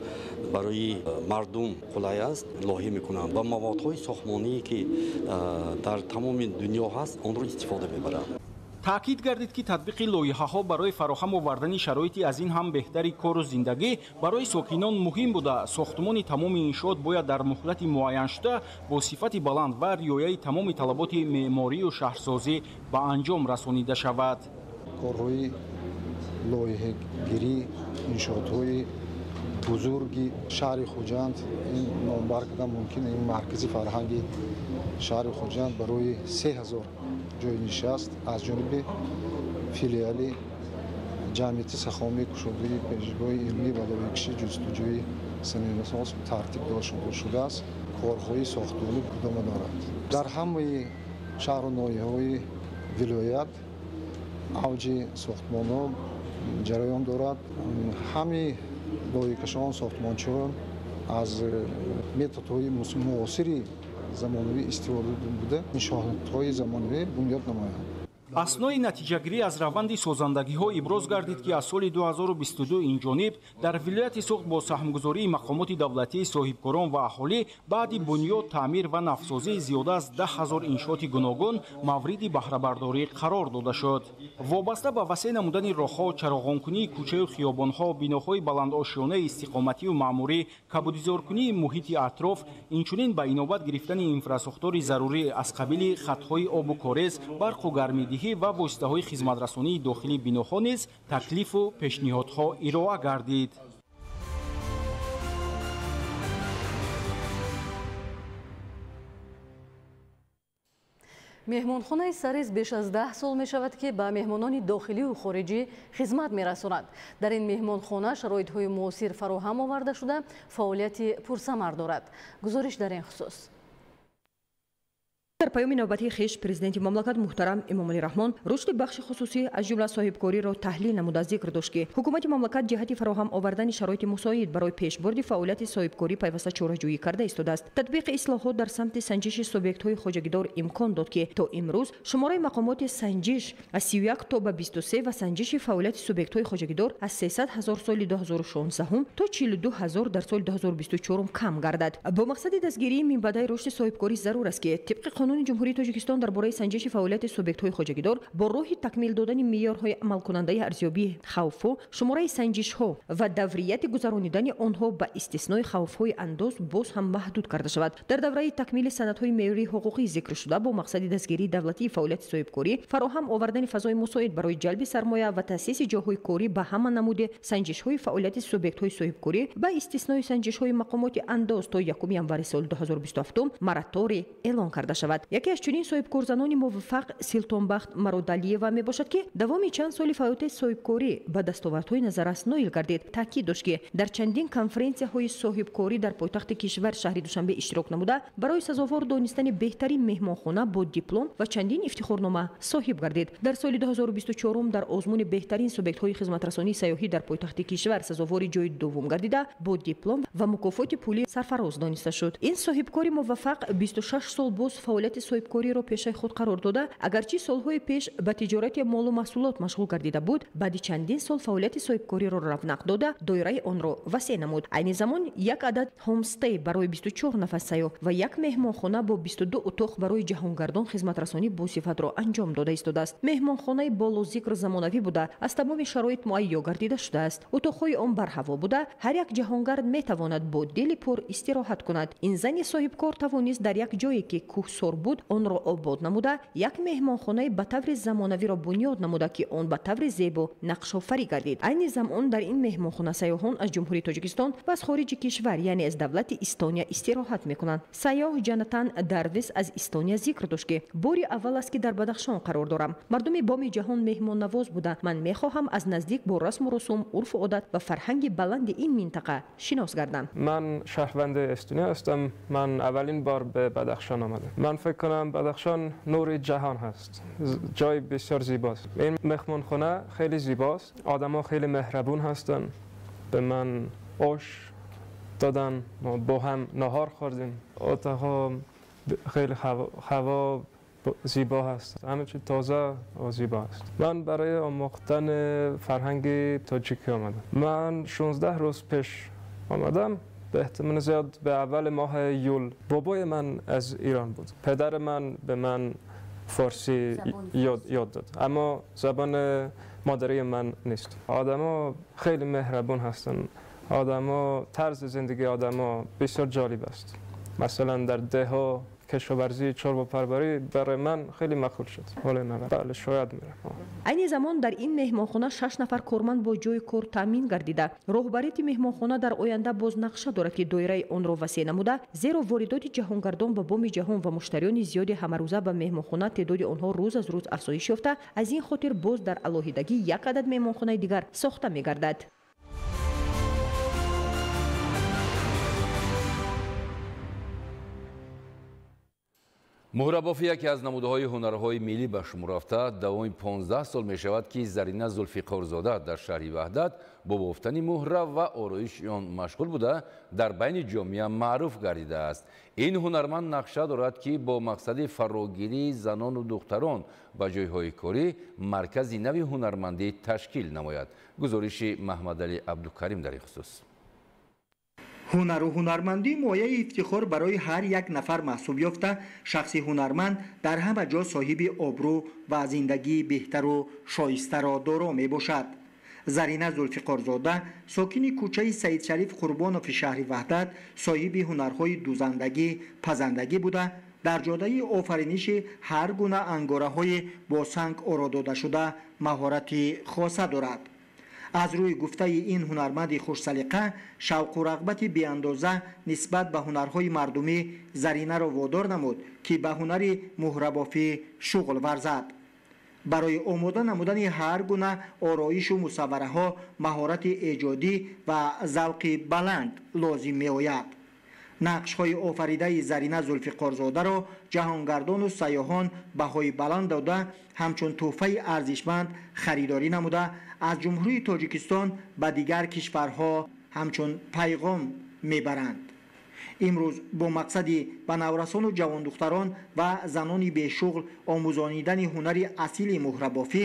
барои мардум қулай аст, лоиҳа мекунанд ва маводҳои сохтмоние ки дар тамоми дунё ҳаст, онро истифода мебаранд. Таъкид гардид, ки татбиқи лоиҳаҳо барои фароҳам овардани шароити аз ин ҳам беҳтари кору зиндагӣ барои сокинон муҳим буда, сохтмони тамоми иншоот бояд дар муҳлати муайяншуда бо сифати баланд ва риояи тамоми талаботи меъморию шаҳрсозӣ ба анҷом расонида шавад. Корҳои лоиҳагирӣ иншоотҳои бузурги шаҳри Хуҷанд ин номбар кардан мумкин. Ин маркази фарҳанги шаҳри Хуҷанд барои 3000 ҷойи нишаст аз ҷониби филиали ҷамъияти сахомии кушодаи пешгоҳи илмӣ ва лоиҳакиши ҷустуҷӯи заминасоз тартиб дода шудааст. Корҳои сохтмонӣ идома дорад. Дар ҳамаи шаҳру ноҳияҳои вилоят авҷи сохтмонҳо ҷараён дорад. Ҳамаи лоиҳакашон, сохтмончиён аз методҳои муосири замонавӣ истифода буда, иншоотҳои замонавӣ бунёд намоянд. Аснои натиҷагирӣ аз раванди созандагиҳо иброз гардид, ки аз соли 2022 инҷониб дар вилояти Суғд бо саҳмгузории мақомоти давлатии соҳибкорон ва аҳолӣ баъди бунёд, таъмир ва навсозии зиёда аз 10 ҳазор иншооти гуногун мавриди баҳрабардорӣ қарор дода шуд. Вобаста ба васеъ намудани роҳҳо, чароғонкунии кӯчаю хиёбонҳо, биноҳои баландошёнаи истиқоматию маъмурӣ, кабудизоркунии муҳити атроф, инчунин ба инобат гирифтани инфрасохтори зарурӣ аз қабили хатҳои обу корез, барқу гармидиҳӣ ва воситаҳои хизматрасонии дохилии биноҳо низ таклифу пешниҳодҳо ироа гардид. Меҳмонхонаи Сарез беш аз 10 сол мешавад, ки ба меҳмонони дохилию хориҷӣ хизмат мерасонад. Дар ин меҳмонхона шароитҳои муосир фароҳам оварда шуда, фаъолияти пурсамар дорад. Гузориш дар ин хусус. Дар паёми навбатии хеш президенти мамлакат муҳтарам Эмомалӣ Раҳмон рушди бахши хусусӣ аз ҷумла соҳибкориро таҳлил намуда зикр дошт, ки ҳукумати мамлакат ҷиҳати фароҳам овардани шароити мусоид барои пешбурди фаъолияти соҳибкорӣ пайваста чораҷӯӣ карда истодааст. Татбиқи ислоҳот дар самти санҷиши субъектҳои хоҷагидор имкон дод, ки то имрӯз шумораи мақомоти санҷиш аз 31 то ба 23 ва санҷиши фаъолияти субъектҳои хоҷагидор аз 300 ҳазор соли 2016 то 42 ҳазор дар соли 2024 кам гардад. Бо мақсади дастгирии минбаъдаи рушди соҳибкорӣ зарур аст, ки тибқи Қонуни Ҷумҳурии Тоҷикистон дар бораи санҷиши фаъолияти субъектҳои хоҷагидор бо роҳи такмил додани меъёрҳои амалкунандаи арзёбии хавфҳо, шумораи санҷишҳо ва даврияти гузаронидани онҳо ба истиснои хавфҳои андоз боз ҳам маҳдуд карда шавад. Дар давраи такмили санадҳои меъёрии ҳуқуқӣ зикршуда бо мақсади дастгирии давлатии фаъолияти соҳибкорӣ, фароҳам овардани фазои мусоид барои ҷалби сармоя ва таъсиси ҷойҳои корӣ ба ҳама намуди санҷишҳои фаъолияти субъектҳои соҳибкорӣ ба истиснои санҷишҳои мақомоти андоз то 1 январи соли 2027 мораторий эълон карда шавад. Яке аз чунин соҳибкорзанони муваффақ Силтонбахт Мародалиева мебошад, ки давоми чанд соли фаъолияти соҳибкорӣ ба дастовардҳои назаррас ноил гардид. Таъкид дошт, ки дар чандин конференсияҳои соҳибкорӣ дар пойтахти кишвар шаҳри Душанбе иштирок намуда, барои сазовор донистани беҳтарин меҳмонхона бо диплом ва чандин ифтихорнома соҳиб гардид. Дар соли 2024 дар озмуни беҳтарин субъектҳои хизматрасонии сайёҳӣ дар пойтахти кишвар сазовори ҷои дуввум гардида, бо диплом ва мукофоти пулӣ сарфароз дониста шуд. Ин соҳибкори муваффақ 26 сол боз фаъолияти соҳибкориро пешаи худ қарор дода, агарчи солҳои пеш ба тиҷорати молу маҳсулот машғул гардида буд, баъди чандин сол фаъолияти соҳибкориро равнақ дода, доираи онро васеъ намуд. Айни замон як адад ҳомстей барои 24 нафар сайёҳ ва як меҳмонхона бо 22 утоқ барои ҷаҳонгардон хизматрасонӣ босифатро анҷом дода истодааст. Меҳмонхонаи болозикр замонавӣ буда, аз тамоми шароит муайё гардида шудааст. Утоқҳои он барҳаво буда, ҳар як ҷаҳонгард метавонад бо дили пур истироҳат кунад. Ин зани соҳибкор тавонист дар як ҷое ки кӯҳсор буд, онро обод намуда, як меҳмонхонаи ба таври замонавиро бунёд намуда, ки он ба таври зебо нақшофарӣ гардид. Айни замон дар ин меҳмонхона сайёҳон аз Ҷумҳурии Тоҷикистон ва аз хориҷи кишвар, яъне аз давлати Эстония истироҳат мекунанд. Сайёҳ Ҷанатан Дарвис аз Эстония зикр дошт, ки бори аввал аст, ки дар Бадахшон қарор дорам. Мардуми боми ҷаҳон меҳмоннавоз буда, ман мехоҳам аз наздик бо расму русум, урфу одат ва фарҳанги баланди ин минтақа шинос гардам. Ман шаҳрванди Эстония ҳастам. Ман аввалин бор ба Бадахшон омадам. Ман фикр кунам Бадахшон нури ҷаҳон ҳаст. Ҷои бисёр зебост. Ин меҳмонхона хеле зебост. Одамҳо хеле меҳрабон ҳастанд. Ба ман ош додан, мо бо ҳам наҳор хӯрдем. Отоқҳо хеле ҳаво зебо ҳаст. Ҳама чиз тоза ва зебо аст. Ман барои омӯхтани фарҳанги тоҷикӣ омадам. Ман 16 рӯз пеш омадам. به احتمال زیاد به اول ماه یول. بابای من از ایران بود. پدر من به من فارسی یاد داد، اما زبان مادری من نیست. آدما خیلی مهربون هستن. آدما، طرز زندگی آدما بسیار جالب است. مثلا در ده کشاورزی، چرب و پروری برای من خیلی مقبول شد. حالا نه، بله شاید میرم. Айни замон дар ин меҳмонхона 6 нафар корманд бо ҷойи кор таъмин гардида. Роҳбарияти меҳмонхона дар оянда боз нақша дорад, ки доираи онро васеъ намуда, зеро воридоти ҷаҳонгардон ба боми ҷаҳон ва муштариёни зиёди ҳамарӯза ба меҳмонхона теъдоди онҳо рӯз аз рӯз афзоиш ёфта, аз ин хотир боз дар алоҳидагӣ як адад меҳмонхонаи дигар сохта мегардад. Муҳрабофӣ яке аз намудаҳои ҳунарҳои миллӣ ба шумор рафта, давоми 15 сол мешавад, ки Зарина Зулфиқорзода дар шаҳри Ваҳдат бо бофтани муҳра ва ороиши он машғул буда, дар байни ҷомеа маъруф гардидааст. Ин ҳунарманд нақша дорад, ки бо мақсади фарогирии занону духтарон ба ҷойҳои корӣ маркази нави ҳунармандӣ ташкил намояд. Гузориши Маҳмадалӣ Абдукарим дар ин хусус. Ҳунару ҳунармандӣ мояи ифтихор барои ҳар як нафар маҳсуб ёфта, шахси ҳунарманд дар ҳама ҷо соҳиби обрӯ ва зиндагии беҳтару шоистаро доро мебошад. Зарина Зулфиқорзода, сокини кӯчаи Саидшариф Қурбонови шаҳри Ваҳдат, соҳиби ҳунарҳои дузандагӣ, пазандагӣ буда, дар ҷодаи офариниши ҳар гуна ангораҳои бо санг оро додашуда маҳорати хоса дорад. Аз рӯи гуфтаи ин ҳунарманди хушсалиқа, шавқу рағбати беандоза нисбат ба ҳунарҳои мардумӣ Заринаро водор намуд, ки ба ҳунари муҳрабофӣ шуғл варзад. Барои омода намудани ҳар гуна ороишу мусаввараҳо маҳорати эҷодӣ ва завқи баланд лозим меояд. Нақшҳои офаридаи Зарина Зулфиқорзодаро ҷаҳонгардону сайёҳон баҳои баланд дода, ҳамчун тӯҳфаи арзишманд харидорӣ намуда, аз Ҷумҳурии Тоҷикистон ба дигар кишварҳо ҳамчун пайғом мебаранд. Имрӯз бо мақсади ба наврасону ҷавондухтарон ва занони бешуғл омӯзонидани ҳунари асили муҳрабофӣ,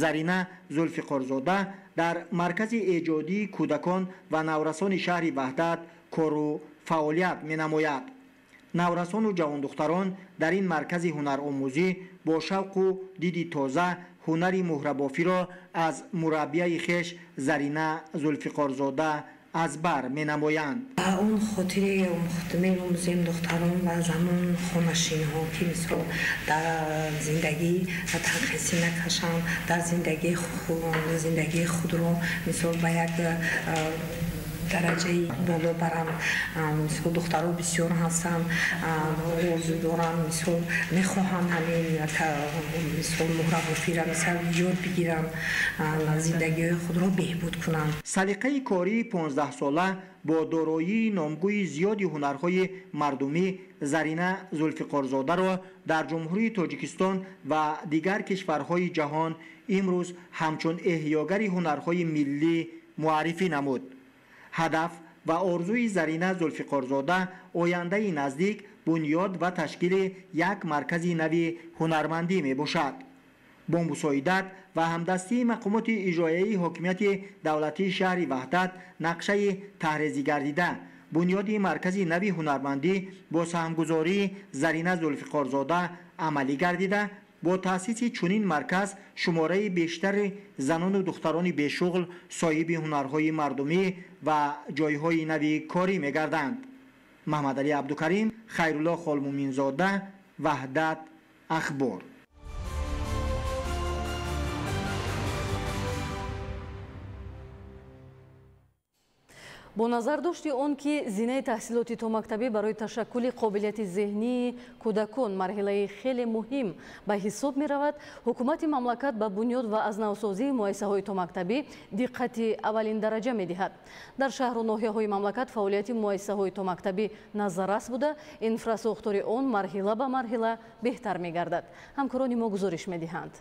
Зарина Зулфиқорзода дар маркази эҷодии кӯдакон ва наврасони шаҳри Ваҳдат кору фаъолият менамояд. Наврасону ҷавондухтарон дар ин маркази ҳунаромӯзӣ бо шавқу диди тоза ҳунари муҳрабофиро аз мураббияи хеш Зарина Зулфиқорзода аз бар менамоянд. Ба он хотире меомӯзем духтарон ва занон хонашинҳо, ки мисол дар зиндагӣ танқисӣ накашанд, дар зиндагии худро мисол ба як дараҷаи боло баранд. Мисол духтаро бисёр ҳастанд, орзу доранд, мисол мехоҳанд ҳамин мисол муҳрабофиро мисол ёд бигиранд, зиндагиҳои худро беҳбуд кунанд. Салиқаи кории 15-сола бо дороии номгӯи зиёди ҳунарҳои мардумӣ Зарина Зулфиқорзодаро дар Ҷумҳурии Тоҷикистон ва дигар кишварҳои ҷаҳон имрӯз ҳамчун эҳёгари ҳунарҳои миллӣ муаррифӣ намуд. Ҳадаф ва орзуи Зарина Зулфиқорзода ояндаи наздик бунёд ва ташкили як маркази нави ҳунармандӣ мебошад. Бо мусоидат ва ҳамдастии мақомоти иҷроияи ҳокимияти давлатии шаҳри Ваҳдат нақшаи таҳрезӣ гардида, бунёди маркази нави ҳунармандӣ бо саҳмгузории Зарина Зулфиқорзода амалӣ гардида, бо таъсиси чунин марказ шумораи бештари занону духтарони бешуғл соҳиби ҳунарҳои мардумӣ ва ҷойҳои нави корӣ мегарданд. Маҳмадалӣ Абдукарим, Хайрулло Холмуминзода, Ваҳдат, Ахбор. Бо назардошти он ки зинаи таҳсилоти томактабӣ барои ташаккули қобилияти зеҳнии кӯдакон марҳилаи хеле муҳим ба ҳисоб меравад, ҳукумати мамлакат ба бунёд ва аз навсозии муассисаҳои томактабӣ диққати аввалин дараҷа медиҳад. Дар шаҳру ноҳияҳои мамлакат фаъолияти муассисаҳои томактабӣ назаррас буда, инфрасохтори он марҳила ба марҳила беҳтар мегардад. Ҳамкорони мо гузориш медиҳанд.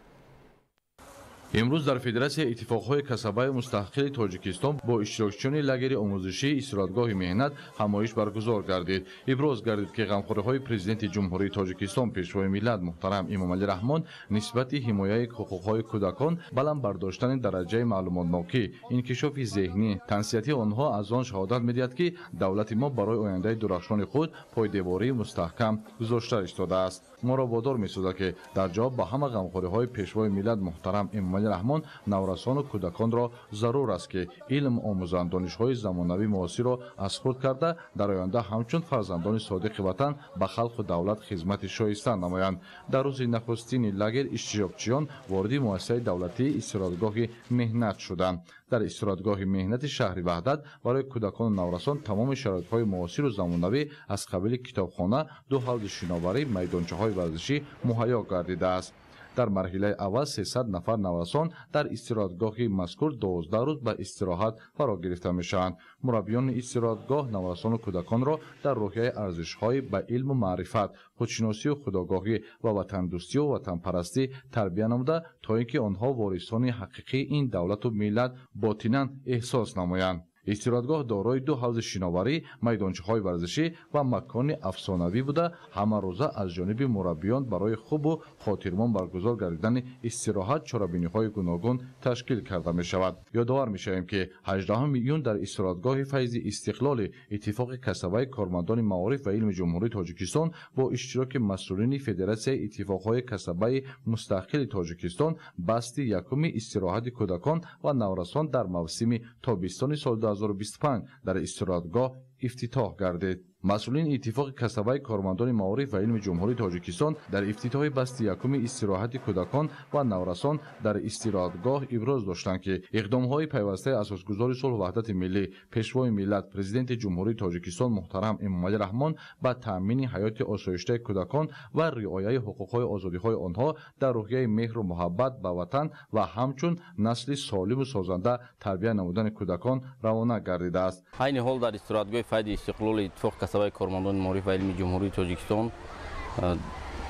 Имрӯз дар Федератсияи иттифоқҳои касабаи мустаҳқили Тоҷикистон бо иштирокчиёни лагери омӯзишии истироҳатгоҳи меҳнат ҳамоиш баргузор гардид. Иброз гардид, ки ғамхориҳои Президенти Ҷумҳурии Тоҷикистон, Пешвои миллат муҳтарам Эмомалӣ Раҳмон нисбати ҳимояи ҳуқуқҳои кӯдакон, баланд бардоштани дараҷаи маълумотнокӣ, инкишофи зеҳнӣ, тансиҳати онҳо аз он шаҳодат медиҳад, ки давлати мо барои ояндаи дурахшони худ пойдевории мустаҳкам гузошта истодааст. Моро водор месозад, ки дар ҷавоб ба ҳама ғамхориҳои Пешвои миллат муҳтарам Эмомалӣ Раҳмон наврасону кӯдаконро зарур аст, ки илм омӯзанд, донишҳои замонавӣ муосирро аз худ карда, дар оянда ҳамчун фарзандони содиқи ватан ба халқу давлат хизмати шоиста намоянд. Дар рӯзи нахустини лагер иштирокчиён вориди муассисаи давлатии истироҳатгоҳи меҳнат шуданд. Дар истироҳатгоҳи меҳнати шаҳри Ваҳдат барои кӯдакону наврасон тамоми шароитҳои муосиру замонавӣ аз қабили китобхона, ду ҳавзи шиноварӣ, майдончаҳои варзишӣ муҳайё гардидааст. Дар марҳилаи аввал 300 нафар наврасон дар истироҳатгоҳи мазкур 12 рӯз ба истироҳат фаро гирифта мешаванд. Мураббиёни истироҳатгоҳ наврасону кӯдаконро дар рӯҳияи арзишҳои ба илму маърифат, худшиносию худогоҳӣ ва ватандӯстию ватанпарастӣ тарбия намуда, то ин ки онҳо ворисони ҳақиқии ин давлату миллат ботинан эҳсос намоянд. Истироҳатгоҳ дорои 2 ҳавзи шиноварӣ, майдончаҳои варзишӣ ва макони афсонавӣ буда, ҳамарӯза аз ҷониби мураббиён барои хубу хотирмон баргузор гардидани истироҳат чорабиниҳои гуногун ташкил карда мешавад. Ёдовар мешавем, ки 18 июн дар истироҳатгоҳи Файзи Истиқлоли Иттифоқи касабаи кормандони маориф ва илми Ҷумҳурии Тоҷикистон бо иштироки масъулини Федератсияи иттифоқҳои касабаи мустақили Тоҷикистон басти якуми истироҳати кӯдакон ва наврасон дар мавсими тобистони соли 2025 дар истироҳатгоҳ ифтитоҳ гардид. Масъулини Иттифоқи касабаи кормандони маориф ва илми Ҷумҳурии Тоҷикистон дар ифтитоҳи басти якуми истироҳати кӯдакон ва наврасон дар истироҳатгоҳ иброз доштанд, ки иқдомҳои пайвастаи асосгузори сулҳу ваҳдати миллӣ, пешвои миллат, Президенти Ҷумҳурии Тоҷикистон муҳтарам Эмомалӣ Раҳмон ба таъмини ҳаёти осоиштаи кӯдакон ва риояи ҳуқуқҳои озодиҳои онҳо дар рӯҳияи меҳру муҳаббат ба ватан ва ҳамчун насли солиму созанда тарбия намудани кӯдакон равона гардидааст. Айни ҳол дар истироҳатгоҳи Файзи Истиқлоли Иттифоқи касабаи кормандони маориф ва илми Ҷумҳурии Тоҷикистон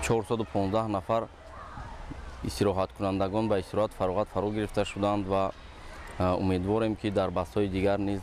415 нафар истироҳаткунандагон ба истироҳат фароғат фаро гирифта шуданд ва умедворем, ки дар бастҳои дигар низ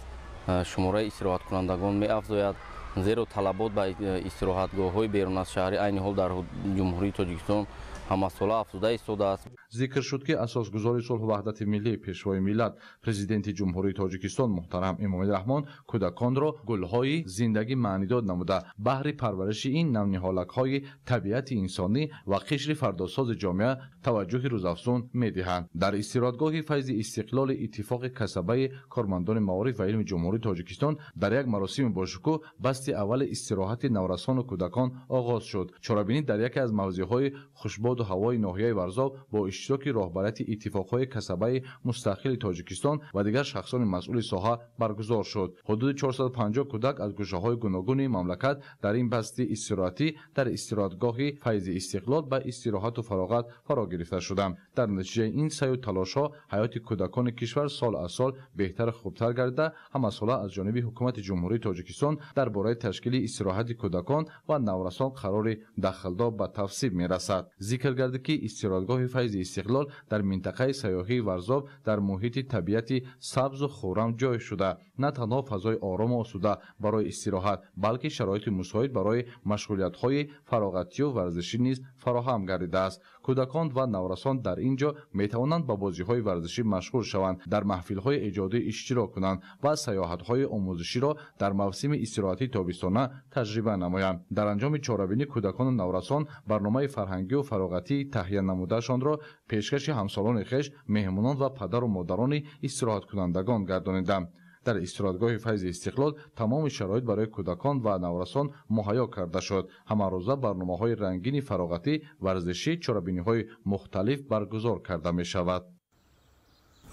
шумораи истироҳаткунандагон меафзояд, зеро талабот ба истироҳатгоҳҳои берун аз шаҳрӣ айни ҳол дар Ҷумҳурии Тоҷикистон ҳамасола афзуда истодааст. Зикр шуд, ки асосгузори сулҳу ваҳдати миллӣ, пешвои миллат, Президенти Ҷумҳурии Тоҷикистон муҳтарам Эмомалӣ Раҳмон кӯдаконро гулҳои зиндагӣ маънидод намуда, баҳри парвариши ин навниҳолакҳои табиати инсонӣ ва қишри фардосози ҷомеа таваҷҷӯҳи рӯзафзун медиҳанд. Дар истироҳатгоҳи Файзи Истиқлоли Иттифоқи касабаи кормандони маориф ва илми Ҷумҳурии Тоҷикистон дар як маросими бошукӯҳ басти аввали истироҳати наврасону кӯдакон оғоз шуд. Чорабинӣ дар яке аз мавзеъҳои хушбоду ҳавои ноҳияи Варзоб бо иштироки роҳбарияти иттифоқҳои касабаи мустақили Тоҷикистон ва дигар шахсони масъули соҳа баргузор шуд. Ҳудуди 450 кӯдак аз гӯшаҳои гуногуни мамлакат дар ин басти истироҳатӣ дар истироҳатгоҳи Файзи Истиқлол ба истироҳату фароғат фаро гирифта шуданд. Дар натиҷаи ин саъю талошҳо ҳаёти кӯдакони кишвар сол аз сол беҳтару хубтар гардида, ҳамасола аз ҷониби Ҳукумати Ҷумҳурии Тоҷикистон дар бораи ташкили истироҳати кӯдакон ва наврасон қарори дахлдор ба тавсиб мерасад. Зикр гардид, ки истироҳатгоҳи Файзи Истиқлол дар минтақаи сайёҳии Варзоб дар муҳити табиати сабзу хуррам ҷой шуда, на танҳо фазои орому осуда барои истироҳат, балки шароити мусоид барои машғулиятҳои фароғатию варзишӣ низ фароҳам гардидааст. Кӯдакон ва наврасон дар ин ҷо метавонанд ба бозиҳои варзишӣ машғул шаванд, дар маҳфилҳои эҷодӣ иштирок кунанд ва сайёҳатҳои омӯзиширо дар мавсими истироҳатии тобистона таҷриба намоянд. Дар анҷоми чорабинӣ кӯдакону наврасон барномаи фарҳангию фароғатии таҳия намудаашонро пешкаши ҳамсолони хеш, меҳмонон ва падару модарони истироҳаткунандагон гардониданд. Дар истироҳатгоҳи Файзи Истиқлол тамоми шароит барои кӯдакон ва наврасон муҳайё карда шуд. Ҳамарӯза барномаҳои рангини фароғатӣ, варзишӣ, чорабиниҳои мухталиф баргузор карда мешавад.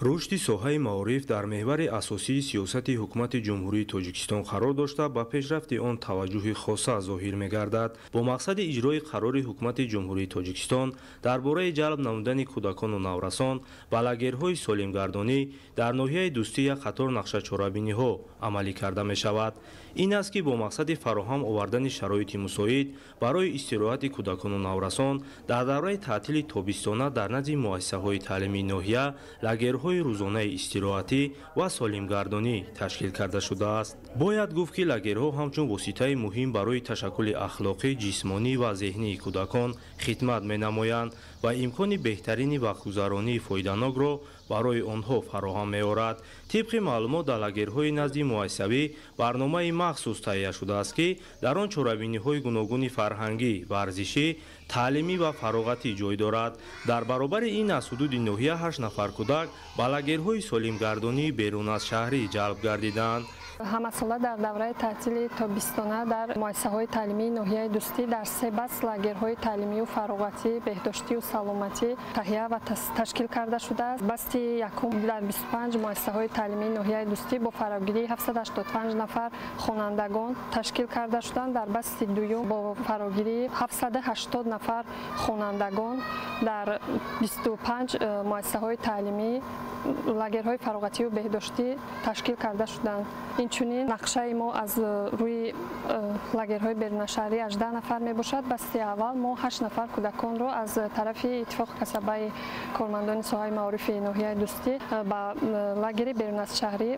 Рушди соҳаи маориф дар меҳвари асосии сиёсати Ҳукумати Ҷумҳурии Тоҷикистон қарор дошта, ба пешрафти он таваҷҷӯҳи хоса зоҳир мегардад. Бо мақсади иҷрои қарори Ҳукумати Ҷумҳурии Тоҷикистон дар бораи ҷалб намудани кӯдакону наврасон ба лагерҳои солимгардонӣ дар ноҳияи Дӯстӣ як қатор нақшачорабиниҳо амалӣ карда мешавад. Ин аст, ки бо мақсади фароҳам овардани шароити мусоид барои истироҳати кӯдакону наврасон дар давраи таътили тобистона дар назди муассисаҳои таълимии ноҳия лагерҳои рӯзонаи истироҳатӣ ва солимгардонӣ ташкил карда шудааст. Бояд гуфт, ки лагерҳо ҳамчун воситаи муҳим барои ташаккули ахлоқӣ, ҷисмонӣ ва зеҳнии кӯдакон хидмат менамоянд ва имкони беҳтарини вақтгузаронии фоиданокро барои онҳо фароҳам меорад. Тибқи маълумот, дар лагерҳои назди муассисавӣ барномаи махсус таҳия шудааст, ки дар он чорабиниҳои гуногуни фарҳангӣ, варзишӣ, таълимӣ ва фароғатӣ ҷой дорад. Дар баробари ин аз ҳудуди ноҳия 8 нафар кӯдак ба лагерҳои солимгардонии берун аз шаҳрӣ ҷалб гардиданд. Ҳамасола дар давраи таътили тобистона дар муассисаҳои таълимии ноҳияи Дӯстӣ дар 3 баст лагерҳои таълимию фароғатӣ, беҳдоштию саломатӣ таҳия ва ташкил карда шудааст. Басти якум дар 25 муассисаҳои таълимии ноҳияи Дӯстӣ бо фарогирии 785 нафар хонандагон ташкил карда шуданд. Дар басти дуюм бо фарогирии 780 нафар хонандагон Дар 25 муассисаҳои таълимӣ лагерҳои фароғатию беҳдоштӣ ташкил карда шуданд. Инчунин нақшаи мо аз рӯи лагерҳои берунашаҳрӣ 18 нафар мебошад. Басти аввал мо 8 нафар кӯдаконро аз тарафи иттифоқи касабаи кормандони соҳаи маорифи ноҳияи Дӯстӣ ба лагери беруназшаҳрӣ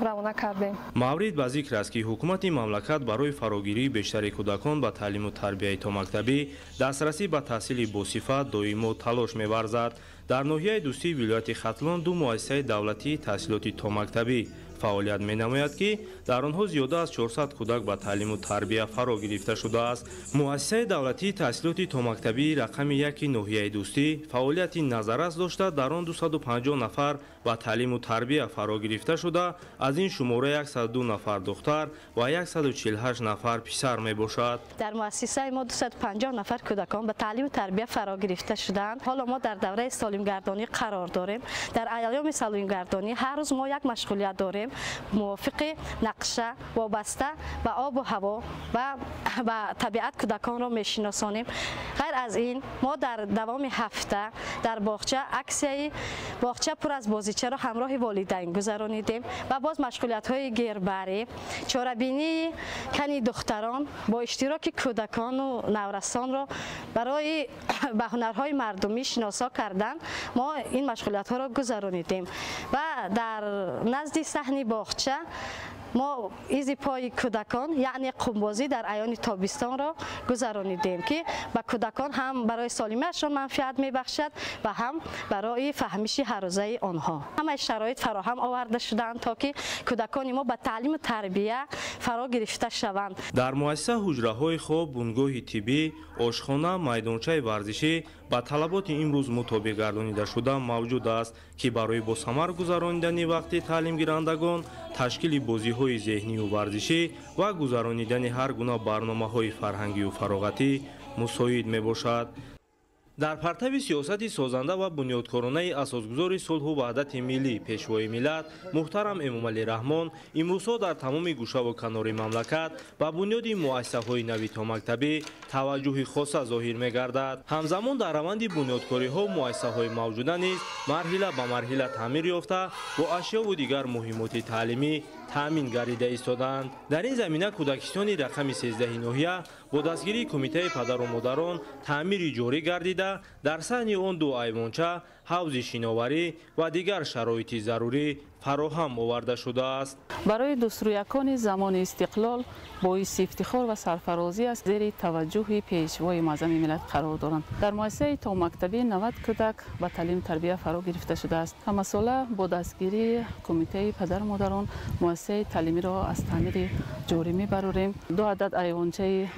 равона кардем. Маврид ба зикр аст, ки ҳукумати мамлакат барои фарогирии бештари кӯдакон ба таълиму тарбияи томактабӣ, дастрасӣ ба таҳсили босифат доимо талош меварзад. Дар ноҳияи Дӯстии вилояти Хатлон ду муассисаи давлатии таҳсилоти томактабӣ фаъолият менамояд, ки дар онҳо зиёда аз 400 кӯдак ба таълиму тарбия фаро гирифта шудааст. Муассисаи давлатии таҳсилоти томактабии рақами 1 ноҳияи Дӯстӣ фаъолияти назаррас дошта, дар он 250 нафар ба таълиму тарбия фаро гирифта шуда, аз ин шумора 102 нафар духтар ва 148 нафар писар мебошад. Дар муассисаи мо 250 нафар кӯдакон ба таълиму тарбия фаро гирифта шудаанд. Ҳоло мо дар давраи солимгардонӣ қарор дорем. Дар айёми солимгардонӣ ҳар рӯз мо як машғулият дорем, мувофиқи нақша вобаста ба обу ҳаво ва ба табиат кӯдаконро мешиносонем. Ғайр аз ин мо дар давоми ҳафта дар боғча аксияи боғча пур аз бозичаро ҳамроҳи волидайн гузаронидем ва боз машғулиятҳои гербарӣ, чорабинии кани духтарон бо иштироки кӯдакону наврасонро барои ба ҳунарҳои мардумӣ шиносо кардан мо ин машғулиятҳоро гузаронидем ва дар назди саҳни боғча мо изи пои кӯдакон, яъне қумбозӣ дар айёни тобистонро гузаронидем, ки ба кӯдакон ҳам барои солимиашон манфиат мебахшад ва ҳам барои фаҳмиши ҳаррӯзаи онҳо. Ҳамаи шароит фароҳам оварда шудаанд, то ки кӯдакони мо ба таълиму тарбия фаро гирифта шаванд. Дар муассиса ҳуҷраҳои хоб, бунгоҳи тиббӣ, ошхона, майдончаи варзишӣ ба талаботи имрӯз мутобиқ гардонида шуда мавҷуд аст, ки барои босамар гузаронидани вақти таълимгирандагон, ташкили бозиҳои зеҳнию варзишӣ ва гузаронидани ҳар гуна барномаҳои фарҳангию фароғатӣ мусоид мебошад. Дар партави сиёсати созанда ва бунёдкоронаи асосгузори сулҳу ваҳдати миллӣ, пешвои миллат муҳтарам Эмомалӣ Раҳмон, имрӯзҳо дар тамоми гӯшаву канори мамлакат ба бунёди муассисаҳои нави томактабӣ таваҷҷӯҳи хоса зоҳир мегардад. Ҳамзамон дар раванди бунёдкориҳо муассисаҳои мавҷуда низ марҳила ба марҳила таъмир ёфта, бо ашёву дигар муҳимоти таълимӣ таъмин гардида истодаанд. Дар ин замина кӯдакистони рақами 13 ноҳия бо дастгирии кумитаи падару модарон таъмири ҷорӣ гардида, дар саҳни он ду айвонча, ҳавзи шиноварӣ ва дигар шароити зарурӣ фароҳам оварда шудааст. Барои дӯстрӯякони замони истиқлол боиси ифтихор ва сарфарозӣ аст, зери таваҷҷӯҳи пешвои муаззами миллат қарор доранд. Дар муассисаи томактабӣ 90 кӯдак ба таълиму тарбия фаро гирифта шудааст. Ҳамасола бо дастгирии кумитаи падару модарон муассисаи таълимиро аз таъмири ҷорӣ мебарорем. 2 адад айвончаи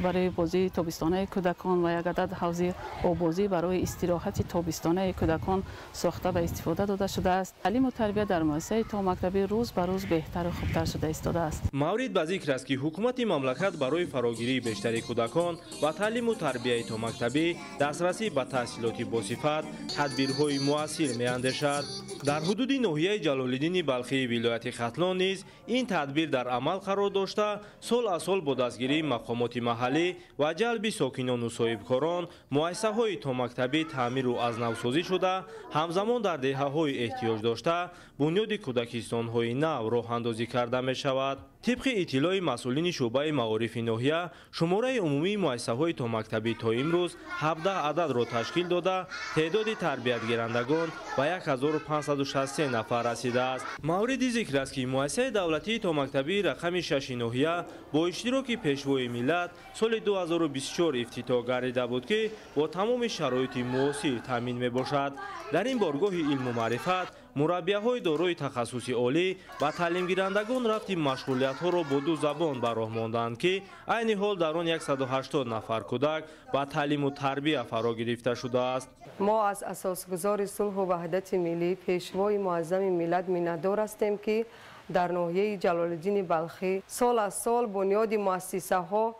барои бозии тобистонаи кӯдакон ва 1 адад ҳавзи оббозӣ барои истироҳати тобистонаи кӯдакон сохта ва истифода дода шудааст. Таълиму тарбия дар муассисаи томактабӣ рӯз ба рӯз беҳтару хубтар шуда истодааст. Маврид ба зикр аст, ки ҳукумати мамлакат барои фарогирии бештари кӯдакон ба таълиму тарбияи томактабӣ, дастрасӣ ба таҳсилоти босифат тадбирҳои муассир меандешад. Дар ҳудуди ноҳияи Ҷалолиддини Балхии вилояти Хатлон низ ин тадбир дар амал қарор дошта, сол аз сол бо дастгирии мақомоти маҳаллӣ ва ҷалби сокинону соҳибкорон муассисаҳои томактабӣ таъмиру аз навсозӣ шуда, ҳамзамон дар деҳаҳои эҳтиёҷ дошта бунёди кӯдакистонҳои нав роҳандозӣ карда мешавад. Тибқи иттилои масъулини шӯъбаи маорифи ноҳия, шумораи умумии муассисаҳои томактабӣ то имрӯз 17 ададро ташкил дода, теъдоди тарбиятгирандагон ба 1563 нафар расидааст. Мавриди зикр аст, ки муассисаи давлатии томактабии рақами 6 ноҳия бо иштироки пешвои миллат соли 2024 ифтитоҳ гардида буд, ки бо тамоми шароити муосир таъмин мебошад. Дар ин боргоҳи илму маърифат мураббияҳои дорои тахассуси олӣ ба таълимгирандагон рафти машғулиятҳоро бо ду забон ба роҳ монданд, ки айни ҳол дар он 180 нафар кӯдак ба таълиму тарбия фаро гирифта шудааст. Мо аз асосгузори сулҳу ваҳдати миллӣ, пешвои муаззами миллат миннатдор ҳастем, ки дар ноҳияи Ҷалолиддини Балхӣ сол аз сол бунёди муассисаҳо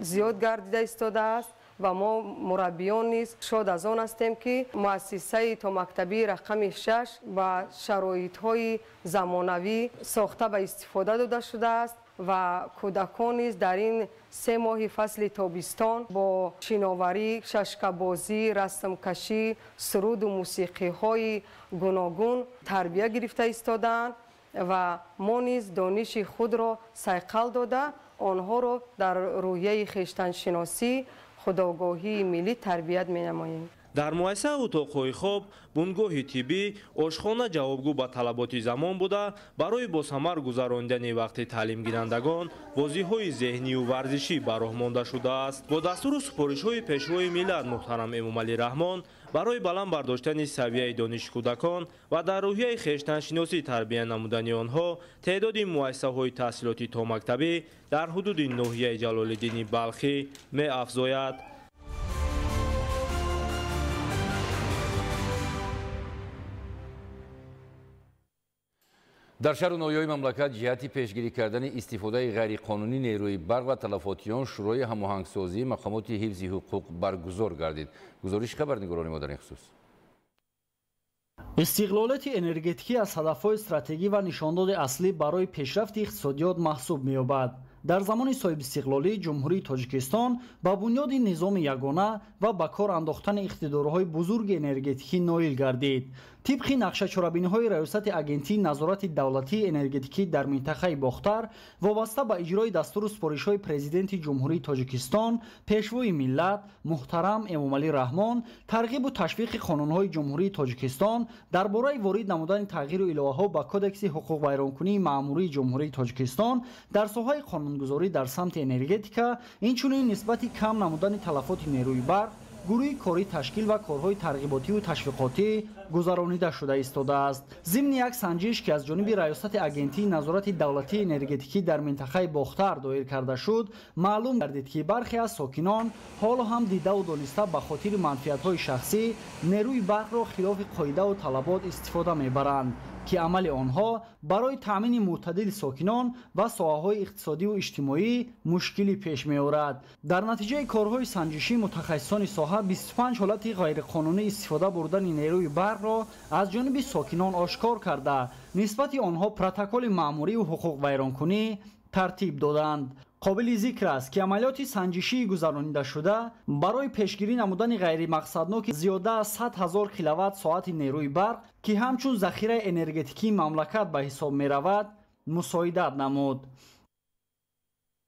зиёд гардида истодааст ва мо мураббиён низ шод аз он ҳастем, ки муассисаи томактабии рақами 6 ба шароитҳои замонавӣ сохта ба истифода дода шудааст. Ва кӯдакон низ дар ин 3 моҳи фасли тобистон бо шиноварӣ, шашкабозӣ, расмкашӣ, суруду мусиқиҳои гуногун тарбия гирифта истодаанд ва мо низ дониши худро сайқал дода, онҳоро дар рӯҳияи хештаншиносӣ, худогоҳии миллӣ тарбият менамоем. Дар муассиса утоқҳои хоб, бунгоҳи тиббӣ, ошхона ҷавобгӯ ба талаботи замон буда, барои босамар гузаронидани вақти таълимгирандагон бозиҳои зеҳнию варзишӣ ба роҳ монда шудааст. Бо дастуру супоришҳои Пешвои миллат муҳтарам Эмомалӣ Раҳмон барои баланд бардоштани савияи дониши кӯдакон ва дар рӯҳияи хештаншиносӣ тарбия намудани онҳо теъдоди муассисаҳои таҳсилоти томактабӣ дар ҳудуди ноҳияи Ҷалолиддини Балхӣ меафзояд. Дар шаҳру ноҳияҳои мамлакат ҷиҳати пешгирӣ кардани истифодаи ғайриқонунии нерӯи барқ ва талафоти он шӯрои ҳамоҳангсозии мақомоти ҳифзи ҳуқуқ баргузор гардид. Гузориши хабарнигорони мо дар ин хусус. Истиқлолияти энергетикӣ аз ҳадафҳои стратегӣ ва нишондоди аслӣ барои пешрафти иқтисодиёт маҳсуб меёбад. Дар замони соҳибистиқлолии Ҷумҳурии Тоҷикистон ба бунёди низоми ягона ва ба кор андохтани иқтидорҳои бузурги энергетикӣ ноил гардид. Тибқи нақшачорабиниҳои Раёсати Агентии назорати давлатии энергетикӣ дар минтақаи Бохтар вобаста ба иҷрои дастуру супоришҳои Президенти Ҷумҳурии Тоҷикистон, Пешвои миллат муҳтарам Эмомалӣ Раҳмон, тарғибу ташвиқи қонунҳои Ҷумҳурии Тоҷикистон дар бораи ворид намудани тағйиру иловаҳо ба Кодекси ҳуқуқвайронкунии маъмурии Ҷумҳурии Тоҷикистон дар соҳаи қонунгузорӣ дар самти энергетика, инчунин нисбати кам намудани талафоти нерӯи барқ, гурӯҳи корӣ ташкил ва корҳои тарғиботиву ташвиқотӣ гузаронида шуда истодааст. Зимни як санҷиш, ки аз ҷониби Раёсати Агентии назорати давлатии энергетикӣ дар минтақаи Бохтар доир карда шуд, маълум гардид, ки бархе аз сокинон ҳоло ҳам дидаву дониста ба хотири манфиатҳои шахсӣ нерӯи барқро хилофи қоидаву талабот истифода мебаранд, ки амали онҳо барои таъмини мӯътадили сокинон ва соҳаҳои иқтисодиву иҷтимоӣ мушкилӣ пеш меорад. Дар натиҷаи корҳои санҷишӣ мутахассисони соҳа 25 ҳолати ғайриқонунӣ истифода бурдани нерӯи барқро аз ҷониби сокинон ошкор карда, нисбати онҳо протоколи маъмуриву ҳуқуқвайронкунӣ тартиб доданд. Қобили зикр аст, ки амалиёти санҷишии гузаронидашуда барои пешгирӣ намудани ғайримақсадноки зиёда аз 100 000 киловатт соати нерӯи барқ, ки ҳамчун захираи энергетикии мамлакат ба ҳисоб меравад, мусоидат намуд.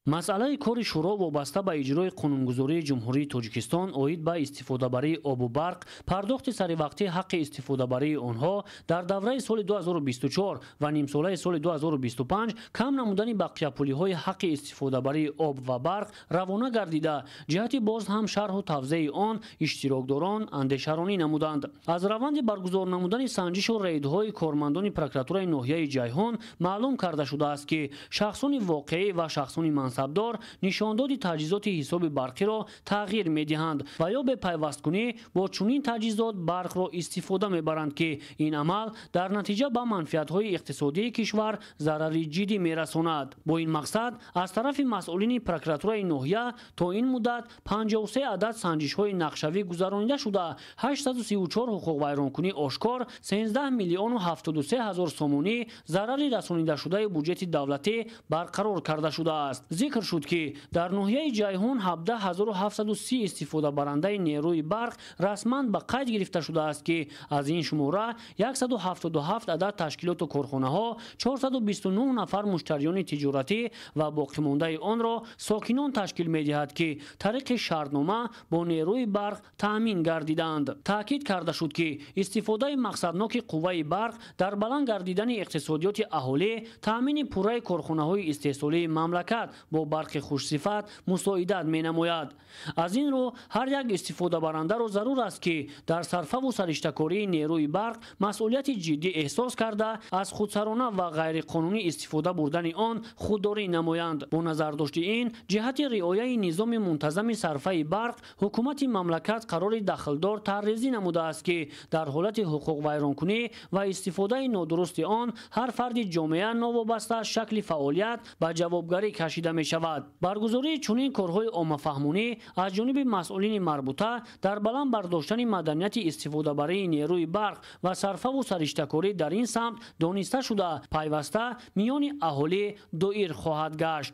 Масъалаи кори шӯро вобаста ба иҷрои қонунгузории Ҷумҳурии Тоҷикистон оид ба истифодабарии обу барқ, пардохти саривақтии ҳаққи истифодабарии онҳо дар давраи соли 2024 ва нимсолаи соли 2025, кам намудани бақияпулиҳои ҳаққи истифодабарии об ва барқ равона гардида, ҷиҳати боз ҳам шарҳу тавзеи он иштирокдорон андешаронӣ намуданд. Аз раванди баргузор намудани санҷишу рейдҳои кормандони прокуратураи ноҳияи Ҷайҳон маълум карда шудааст, ки шахсони воқеӣ ва шахсони мансабдор нишондоди таҷҳизоти ҳисоби барқиро тағйир медиҳанд ва ё бепайвасткунӣ бо чунин таҷҳизот барқро истифода мебаранд, ки ин амал дар натиҷа ба манфиатҳои иқтисодии кишвар зарари ҷиддӣ мерасонад. Бо ин мақсад аз тарафи масъулини прокуратураи ноҳия то ин муддат 53 адад санҷишҳои нақшавӣ гузаронида шуда, 834 ҳуқуқвайронкунӣ ошкор, 13 миллиону 73 ҳазор сомонӣ зарари расонидашудаи буҷети давлатӣ барқарор карда шудааст. Зикр шуд, ки дар ноҳияи Ҷайҳун 17730 истифодабарандаи нерӯи барқ расман ба қайд гирифта шудааст, ки аз ин шумора 177 адад ташкилоту корхонаҳо, 429 нафар муштариёни тиҷоратӣ ва боқимондаи онро сокинон ташкил медиҳад, ки тариқи шартнома бо нерӯи барқ таъмин гардиданд. Таъкид карда шуд, ки истифодаи мақсадноки қувваи барқ дар баланд гардидани иқтисодиёти аҳолӣ, таъмини пурраи корхонаҳои истеҳсолии мамлакат бо барқи хушсифат мусоидат менамояд. Аз ин рӯ ҳар як истифодабарандаро зарур аст, ки дар сарфаву сариштакории нерӯи барқ масъулияти ҷиддӣ эҳсос карда, аз худсарона ва ғайриқонунӣ истифода бурдани он худдорӣ намоянд. Бо назардошти ин, ҷиҳати риояи низоми мунтазами сарфаи барқ, ҳукумати мамлакат қарори дахлдор таррезӣ намудааст, ки дар ҳолати ҳуқуқвайронкунӣ ва истифодаи нодурусти он ҳар фарди ҷомеа новобаста аз шакли фаъолият ба ҷавобгарӣ кашида мешавад. мешавад. Баргузории чунин корҳои оммафаҳмонӣ аз ҷониби масъулини марбута дар баланд бардоштани маданияти истифодабарии нерӯи барқ ва сарфаву сариштакорӣ дар ин самт дониста шуда, пайваста миёни аҳолӣ доир хоҳад гашт.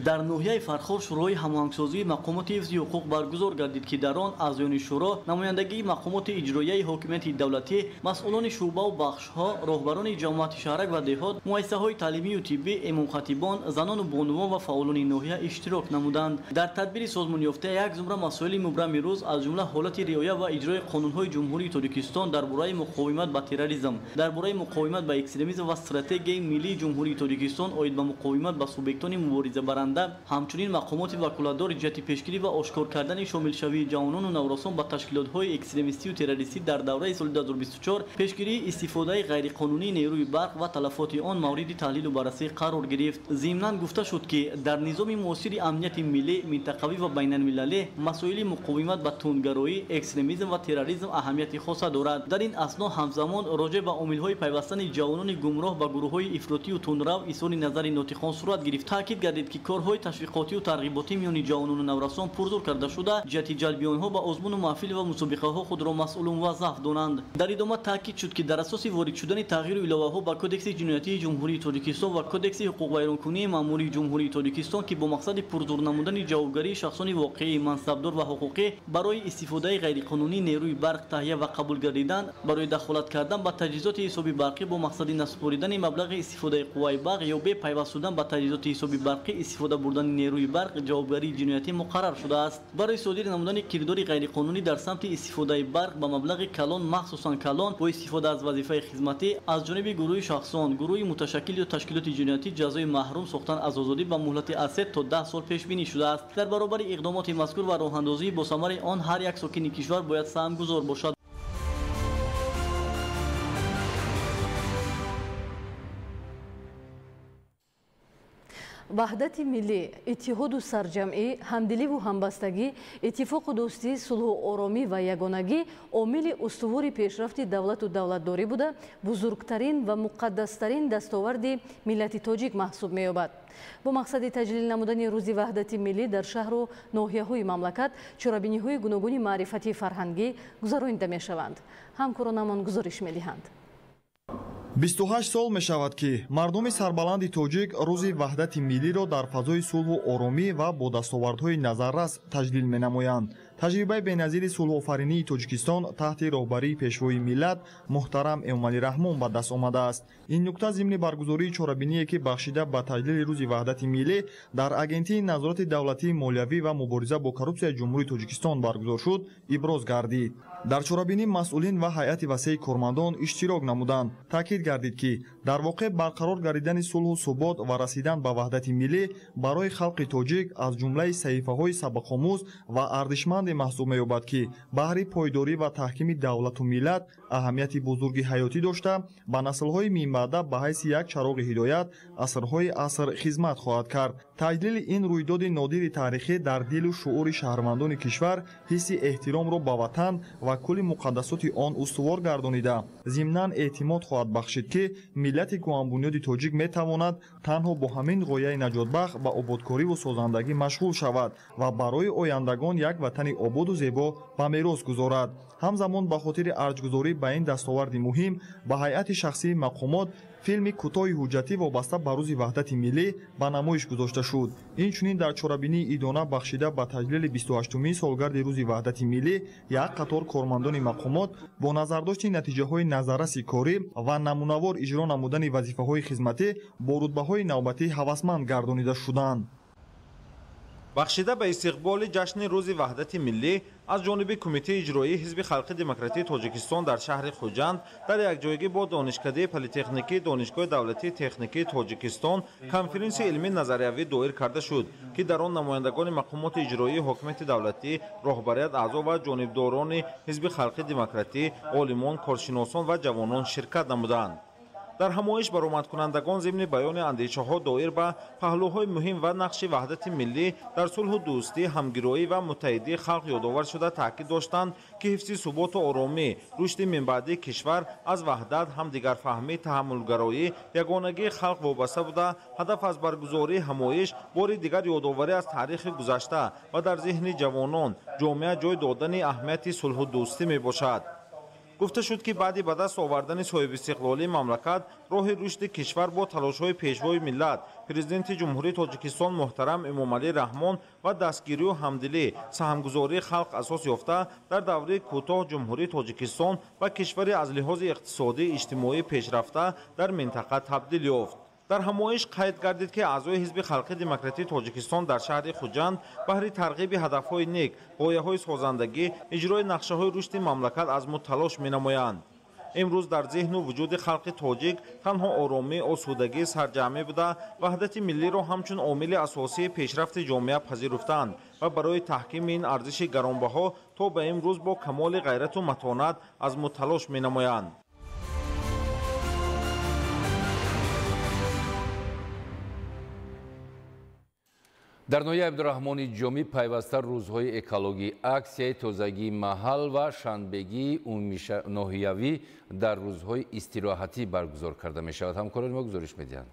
Дар ноҳияи Фархор шӯрои ҳамоҳангсозии мақомоти ҳифзи ҳуқуқ баргузор гардид, ки дар он аъзоёни шӯро, намояндагии мақомоти иҷроияи ҳокимияти давлатӣ, масъулони шӯъбаву бахшҳо, роҳбарони ҷамоати шаҳрак ва деҳот, муассисаҳои таълимию тиббӣ, имомхатибон, занону бонувон ва фаъолони ноҳия иштирок намуданд. Дар тадбири созмонёфта як зумра масоили мубрами рӯз, аз ҷумла ҳолати риоя ва иҷрои қонунҳои Ҷумҳурии Тоҷикистон дар бораи муқовимат ба терроризм, дар бораи муқовимат ба экстремизм ва стратегияи миллии Ҷумҳурии Тоҷикистон оид ба муқовимат ба субъектони муборизабаранда, ҳамчунин мақомоти ваколатдор ҷиҳати пешгирӣ ва ошкор кардани шомилшавии ҷавонону наврасон ба ташкилотҳои экстремистию террористӣ дар давраи соли 2024, пешгирии истифодаи ғайриқонунии нерӯи барқ ва талафоти он мавриди таҳлилу баррасӣ қарор гирифт. Зимнан гуфта шуд, ки дар низоми муосири амнияти миллӣ, минтақавӣ ва байналмилалӣ масоили муқовимат ба тундгароӣ, экстремизм ва терроризм аҳамияти хоса дорад. Дар ин асно ҳамзамон роҷеъ ба омилҳои пайвастани ҷавонони гумроҳ ба гурӯҳҳои ифротию тундрав изҳори назари нотиқон сурат гирифт. Таъкид гардид, ки корҳои ташвиқотию тарғиботӣ миёни ҷавонону наврасон пурзур карда шуда, ҷиҳати ҷалби онҳо ба озмуну маҳфил ва мусобиқаҳо худро масъулу муваззаф донанд. Дар идома таъкид шуд, ки дар асоси ворид шудани тағйиру иловаҳо ба Кодекси ҷиноятии Ҷумҳурии Тоҷикистон ва Кодекси ҳуқуқвайронкунии маъмурии Ҷумҳурии Тоҷикистон, ки бо мақсади пурзур намудани ҷавобгарии шахсони воқеӣ, мансабдор ва ҳуқуқӣ барои истифодаи ғайриқонунии нерӯи барқ таҳия ва қабул гардидан, барои дахолат кардан ба таҷҳизоти ҳисоби барқӣ бо мақсади насупоридани маблағи истифодаи қувваи барқ ё бепайваст шудан ба таҷҳизоти ҳисоби барқӣ истифода бурдани нерӯи барқ ҷавобгарии ҷиноятӣ муқаррар шудааст. Барои содир намудани кирдори ғайриқонунӣ дар самти истифодаи барқ ба маблағи калон, махсусан калон, бо истифода аз вазифаи хизматӣ аз ҷониби гурӯҳи шахсон, гурӯҳи муташаккил ё ташкилоти ҷиноятӣ ҷазои маҳрум сохтан аз озодӣ ба муҳлати аз 3 то 10 сол пешбинӣ шудааст. Дар баробари иқдомоти мазкур ва роҳандозии босамари он ҳар як сокини кишвар бояд саҳмгузор бошад. Ваҳдати миллӣ, иттиҳоду сарҷамъӣ, ҳамдиливу ҳамбастагӣ, иттифоқу дӯстӣ, сулҳу оромӣ ва ягонагӣ омили устувори пешрафти давлату давлатдорӣ буда, бузургтарин ва муқаддастарин дастоварди миллати тоҷик маҳсуб меёбад. Бо мақсади таҷлил намудани рӯзи ваҳдати миллӣ дар шаҳру ноҳияҳои мамлакат чорабиниҳои гуногуни маърифатии фарҳангӣ гузаронида мешаванд. Ҳамкоронамон гузориш медиҳанд. 28 сол мешавад, ки мардуми сарбаланди тоҷик рӯзи ваҳдати миллиро дар фазои сулҳу оромӣ ва бо дастовардҳои назаррас таҷлил менамоянд. Таҷрибаи беназири сулҳофаринии Тоҷикистон таҳти роҳбарии пешвои миллат муҳтарам Эмомалӣ Раҳмон ба даст омадааст. Ин нукта зимни баргузории чорабиние, ки бахшида ба таҷлили рӯзи ваҳдати миллӣ дар Агентии назорати давлатии молиявӣ ва мубориза бо коррупсияи Ҷумҳурии Тоҷикистон баргузор шуд, иброз гардид. Дар чорабинӣ масъулин ва ҳайати васеи кормандон иштирок намуданд. Таъкид гардид, ки дар воқеъ барқарор гардидани сулҳу субот ва расидан ба ваҳдати миллӣ барои халқи тоҷик аз ҷумлаи саҳифаҳои сабақомӯз ва арзишманде маҳсуб меёбад, ки баҳри пойдорӣ ва таҳкими давлату миллат аҳамияти бузурги ҳаётӣ дошта, ба наслҳои минбаъда ба ҳайси як чароғи ҳидоят асрҳои аср хизмат хоҳад кард. Таҷлили ин рӯйдоди нодири таърихӣ дар дилу шуъури шаҳрвандони кишвар ҳисси эҳтиромро ба ватан ва кулли муқаддасоти он устувор гардонида, зимнан эътимод хоҳад бахшид, ки миллати кӯҳанбунёди тоҷик метавонад танҳо бо ҳамин ғояи наҷотбахш ба ободкориву созандагӣ машғул шавад ва барои ояндагон як ватани ободу зебо ба мерос гузорад. Ҳамзамон ба хотири арҷгузорӣ ба ин дастоварди муҳим ба ҳайати шахсии мақомот филми кӯтоҳи ҳуҷҷатӣ вобаста ба рӯзи ваҳдати миллӣ ба намоиш гузошта шуд. Инчунин дар чорабинии идона бахшида ба таҷлили 28-умин солгарди рӯзи ваҳдати миллӣ як қатор кормандони мақомот бо назардошти натиҷаҳои назарраси корӣ ва намунавор иҷро намудани вазифаҳои хизматӣ бо рутбаҳои навбатӣ ҳавасманд гардонида шуданд. Бахшида ба истиқболи ҷашни рӯзи ваҳдати миллӣ аз ҷониби Кумитаи иҷроии Ҳизби халқи демократии Тоҷикистон дар шаҳри Хуҷанд дар якҷоягӣ бо Донишкадаи политехникии Донишгоҳи давлатии техникии Тоҷикистон конференсияи илмии назариявӣ доир карда шуд, ки дар он намояндагони мақомоти иҷроии ҳокимияти давлатӣ, роҳбарият, аъзо ва ҷонибдорони Ҳизби халқи демократӣ, олимон, коршиносон ва ҷавонон ширкат намуданд. Дар ҳамоиш баромадкунандагон зимни баёни андешаҳо доир ба паҳлӯҳои муҳим ва нақши ваҳдати миллӣ дар сулҳу дӯстӣ, ҳамгироӣ ва муттаҳидии халқ ёдовар шуда таъкид доштанд, ки ҳифзи суботу оромӣ, рушди минбаъдии кишвар аз ваҳдат, ҳамдигарфаҳмӣ, таҳаммулгароӣ, ягонагии халқ вобаста буда, ҳадаф аз баргузории ҳамоиш бори дигар ёдоварӣ аз таърихи гузашта ва дар зеҳни ҷавонон ҷомеа ҷой додани аҳамияти сулҳу дӯстӣ мебошад. Гуфта шуд, ки баъди ба даст овардани соҳибистиқлолии мамлакат роҳи рушди кишвар бо талошҳои пешвои миллат, президенти Ҷумҳурии Тоҷикистон муҳтарам Эмомалӣ Раҳмон ва дастгирию ҳамдилӣ, саҳмгузории халқ асос ёфта, дар давраи кӯтоҳ Ҷумҳурии Тоҷикистон ба кишвари аз лиҳози иқтисодӣ иҷтимоӣ пешрафта дар минтақа табдил ёфт. Дар ҳамоиш қайд гардид, ки аъзои Ҳизби Халқи Демократии Тоҷикистон дар шаҳри Хуҷанд баҳри тарғиби ҳадафҳои нек, ғояҳои созандагӣ, иҷрои нақшаҳои рушди мамлакат азму талош менамоянд. Имрӯз дар зеҳну вуҷуди халқи тоҷик танҳо оромӣ, осудагӣ, сарҷамъӣ буда, ваҳдати миллиро ҳамчун омили асосии пешрафти ҷомеа пазируфтаанд ва барои таҳкими ин арзиши гаронбаҳо то ба имрӯз бо камоли ғайрату матонат азму талош менамоянд. Дар ноҳияи Абдураҳмони Ҷомӣ пайваста рӯзҳои экологӣ, аксияи тозагии маҳал ва шанбегии умуминоҳиявӣ дар рӯзҳои истироҳатӣ баргузор карда мешавад. Ҳамкорони мо гузориш медиҳанд.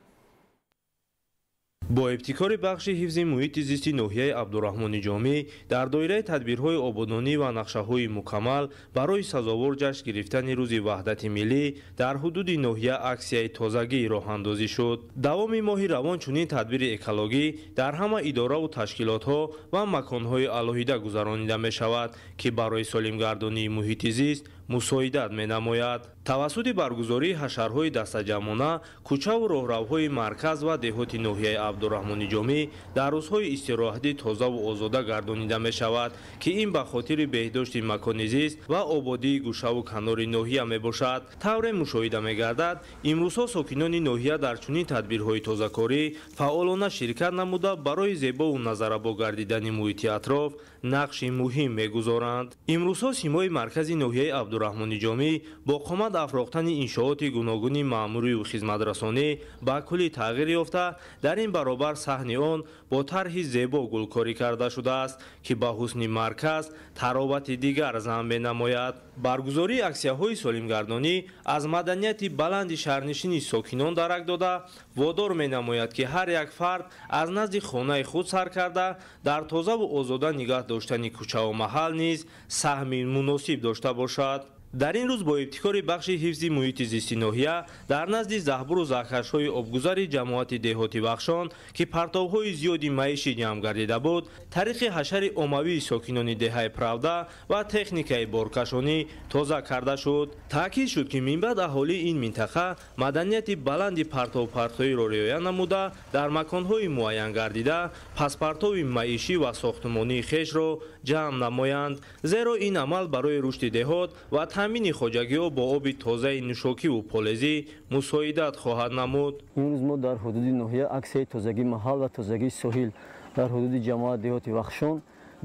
Бо ибтикори бахши ҳифзи муҳити зисти ноҳияи Абдураҳмони Ҷомӣ дар доираи тадбирҳои ободонӣ ва нақшаҳои мукаммал барои сазовор ҷашн гирифтани рӯзи ваҳдати миллӣ дар ҳудуди ноҳия аксияи тозагӣ роҳандозӣ шуд. Давоми моҳи равон чунин тадбири экологӣ дар ҳама идораву ташкилотҳо ва маконҳои алоҳида гузаронида мешавад, ки барои солимгардонии муҳити зист мусоидат менамояд. Тавассути баргузории ҳашарҳои дастаҷамъона кӯчаву роҳравҳои марказ ва деҳоти ноҳияи Абдураҳмони Ҷомӣ дар рӯзҳои истироҳатӣ тозаву озода гардонида мешавад, ки ин ба хотири беҳдошти макони зист ва ободии гӯшаву канори ноҳия мебошад. Тавре мушоҳида мегардад, имрӯзҳо сокинони ноҳия дар чунин тадбирҳои тозакорӣ фаъолона ширкат намуда барои зебову назарабо гардидани муҳити атроф нақши муҳим мегузоранд. Имрӯзҳо симои маркази ноҳияи Абдураҳмони Ҷомӣ бо қомат афрохтани иншооти гуногуни маъмурию хизматрасонӣ ба куллӣ тағйир ёфта, дар ин баробар саҳни он бо тарҳи зебо гулкорӣ карда шудааст, ки ба ҳусни марказ таровати дигар зам менамояд. Баргузории аксияҳои солимгардонӣ аз маданияти баланди шаҳрнишини сокинон дарак дода, водор менамояд, ки ҳар як фард аз назди хонаи худ сар карда, дар тозаву озода нигаҳ доштани кӯчаву маҳал низ саҳми муносиб дошта бошад. Дар ин рӯз бо ибтикори бахши ҳифзи муҳити зисти ноҳия дар назди заҳбуру заҳкашҳои обгузари ҷамоати деҳоти Вахшон, ки партовҳои зиёди маишӣ ҷамъ гардида буд, тариқи ҳашари оммавии сокинони деҳаи Правда ва техникаи боркашонӣ тоза карда шуд. Таъкид шуд, ки минбаъд аҳолии ин минтақа маданияти баланди партовпартоиро риоя намуда, дар маконҳои муайян гардида паспартови маишӣ ва сохтмонии хешро ҷамъ намоянд, зеро ин амал барои рушди деҳот ва таъмини хоҷагиҳо бо оби тозаи нӯшокиву полезӣ мусоидат хоҳад намуд. Имрӯз мо дар ҳудуди ноҳия аксияи тозагии маҳал ва тозагии соҳил дар ҳудуди ҷамоат деҳоти Вахшон,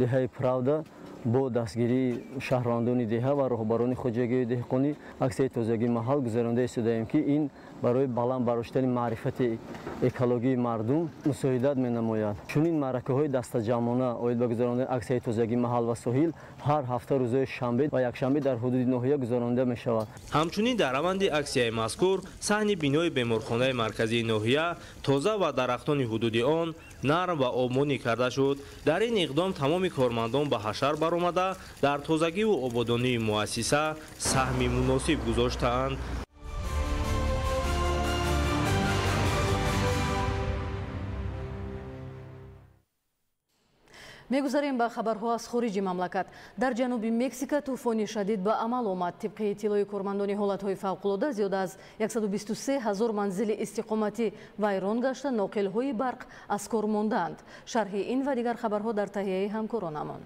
деҳаи Правда бо дастгирии шаҳрвандони деҳа ва роҳбарони хоҷагии деҳқонӣ аксияи тозагии маҳал гузаронда истодаем, ки ин барои баланд бардоштани маърифати экологии мардум мусоидат менамояд. Чунин маъракаҳои дастаҷамъона оид ба гузарондани аксияи тозагии маҳал ва соҳил ҳар ҳафта рӯзҳои шанбе ва якшанбе дар ҳудуди ноҳия гузаронида мешавад. Ҳамчунин дар раванди аксияи мазкур саҳни бинои беморхонаи марказии ноҳия тоза ва дарахтони ҳудуди он нарм ва обмонӣ карда шуд. Дар ин иқдом тамоми кормандон ба ҳашар баромада дар тозагиву ободонии муассиса саҳми муносиб гузоштаанд. Мегузарем ба хабарҳо аз хориҷи мамлакат. Дар ҷануби Мексика тӯфони шадид ба амал омад. Тибқи иттилои кормандони ҳолатҳои фавқулода зиёда аз 123 ҳазор манзили истиқоматӣ вайрон гашта, ноқилҳои барқ аз кор мондаанд. Шарҳи ин ва дигар хабарҳо дар таҳияи ҳамкоронамон.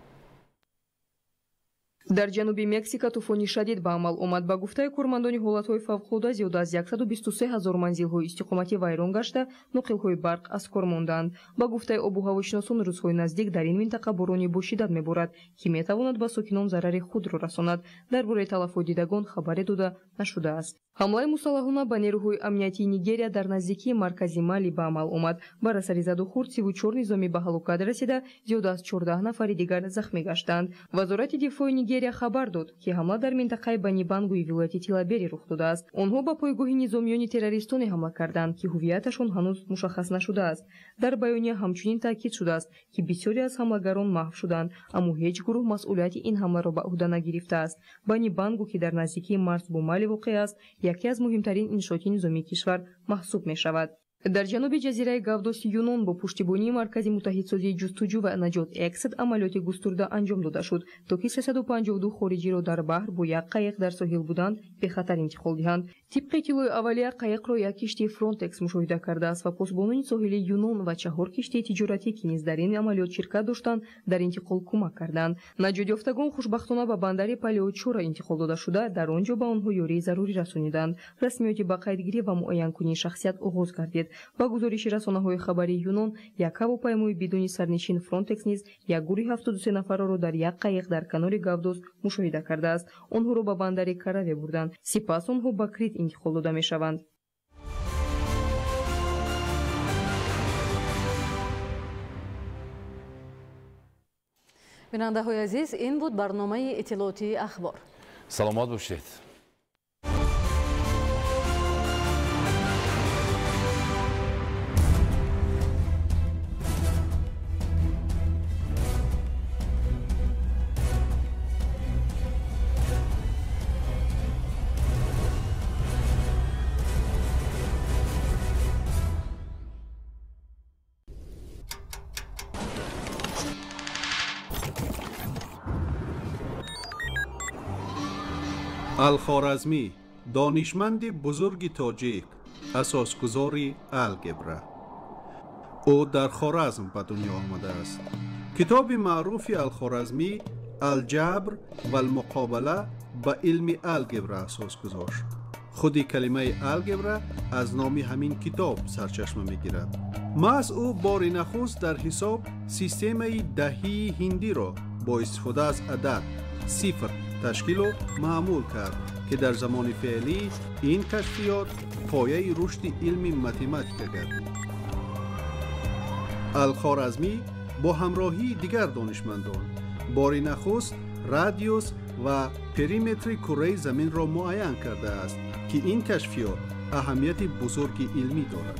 Дар ҷануби Мексика тӯфони шадид ба амал омад. Ба гуфтаи кормандони ҳолатҳои фавқулода зиёда аз 123 ҳазор манзилҳои истиқоматӣ вайрон гашта, ноқилҳои барқ аз кор мондаанд. Ба гуфтаи обу ҳавошиносон, рӯзҳои наздик дар ин минтақа борони бошиддат меборад, ки метавонад ба сокинон зарари худро расонад. Дар бораи талафотдидагон хабаре дода нашудааст. Ҳамлаи мусаллаҳона ба нерӯҳои амниятии Нигерия дар наздикии маркази Мали ба амал омад. Бар асари задухӯрд 34 низомӣ ба ҳалокат расида, зиёда аз 14 нафари дигар захмӣ гаштанд. Вазорати дифои Нигерия хабар дод, ки ҳамла дар минтақаи Банибангуи вилояти Тилабери рух додааст. Онҳо ба пойгоҳи низомиёни террористоне ҳамла карданд, ки ҳувияташон ҳанӯз мушаххас нашудааст. Дар баёния ҳамчунин таъкид шудааст, ки бисёре аз ҳамлагарон маҳв шуданд, аммо ҳеҷ гурӯҳ масъулияти ин ҳамларо ба ӯҳда нагирифтааст. Банибангу, ки дар наздикии марз бо Мали воқеъ аст, яке аз муҳимтарин иншооти низомии кишвар маҳсуб мешавад. Дар ҷануби ҷазираи Гавдоси Юнон бо пуштибонии маркази муттаҳидсозии ҷустуҷӯ ва наҷот Эксад амалиёти густурда анҷом дода шуд, то ки 352 хориҷиро дар баҳр бо як қайиқ дар соҳил буданд бехатар интиқол диҳанд. Тибқи иттилои аввалия, қайиқро як киштии Фронтекс мушоҳида кардааст ва посбонони соҳили Юнон ва 4 киштии тиҷоратӣ, ки низ дар ин амалиёт ширкат доштанд, дар интиқол кӯмак карданд. Наҷотёфтагон хушбахтона ба бандари Палеочора интиқол дода шуда, дар он ҷо ба онҳо ёрии зарурӣ расониданд. Расмиёти ба қайдгирӣ ва муайянкунии шахсият оғоз гардид. Ба гузориши расонаҳои хабарии Юнон, як ҳавопаймои бидуни сарнишин Фронтекс низ як гурӯҳи 73 нафарро дар як қайиқ дар канори Гавдос мушоҳида кардааст. Онҳоро ба бандари Караве бурданд. Сипас онҳо ба Крит интиқол дода мешаванд. Бинандаҳои азиз, ин буд барномаи иттилоотии Ахбор. Саломат бошед. Алхоразмӣ донишманди бузурги тоҷик, асосгузори алгебра. Ӯ дар Хоразм ба дунё омадааст. Китоби маъруфи Алхоразмӣ Алҷабр валмуқобала ба илми алгебра асос гузошт. Худи калимаи алгебра аз номи ҳамин китоб сарчашма мегирад. Маҳз ӯ бори нахуст дар ҳисоб системаи даҳии ҳиндиро бо истифода аз адад сифр ташкилу маъмул кард, ки дар замони феълӣ ин кашфиёт пояи рушди илми математика гардид. Алхоразмӣ бо ҳамроҳии дигар донишмандон бори нахуст радиус ва периметри кураи заминро муайян кардааст, ки ин кашфиёт аҳамияти бузурги илмӣ дорад.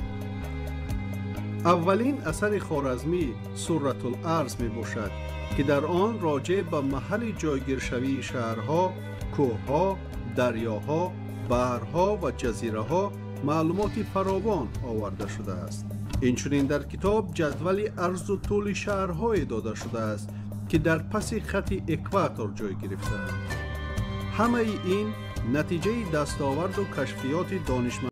Аввалин асари Хоразмӣ Суратул-арз мебошад, ки дар он роҷеъ ба маҳалли ҷойгиршавии шаҳрҳо, кӯҳҳо, дарёҳо, баҳрҳо ва ҷазираҳо маълумоти фаровон оварда шудааст. Инчунин дар китоб ҷадвали арзу тӯли шаҳрҳое дода шудааст, ки дар паси хати экватор ҷой гирифтаанд. Ҳамаи ин натиҷаи дастоварду кашфиёти донишманд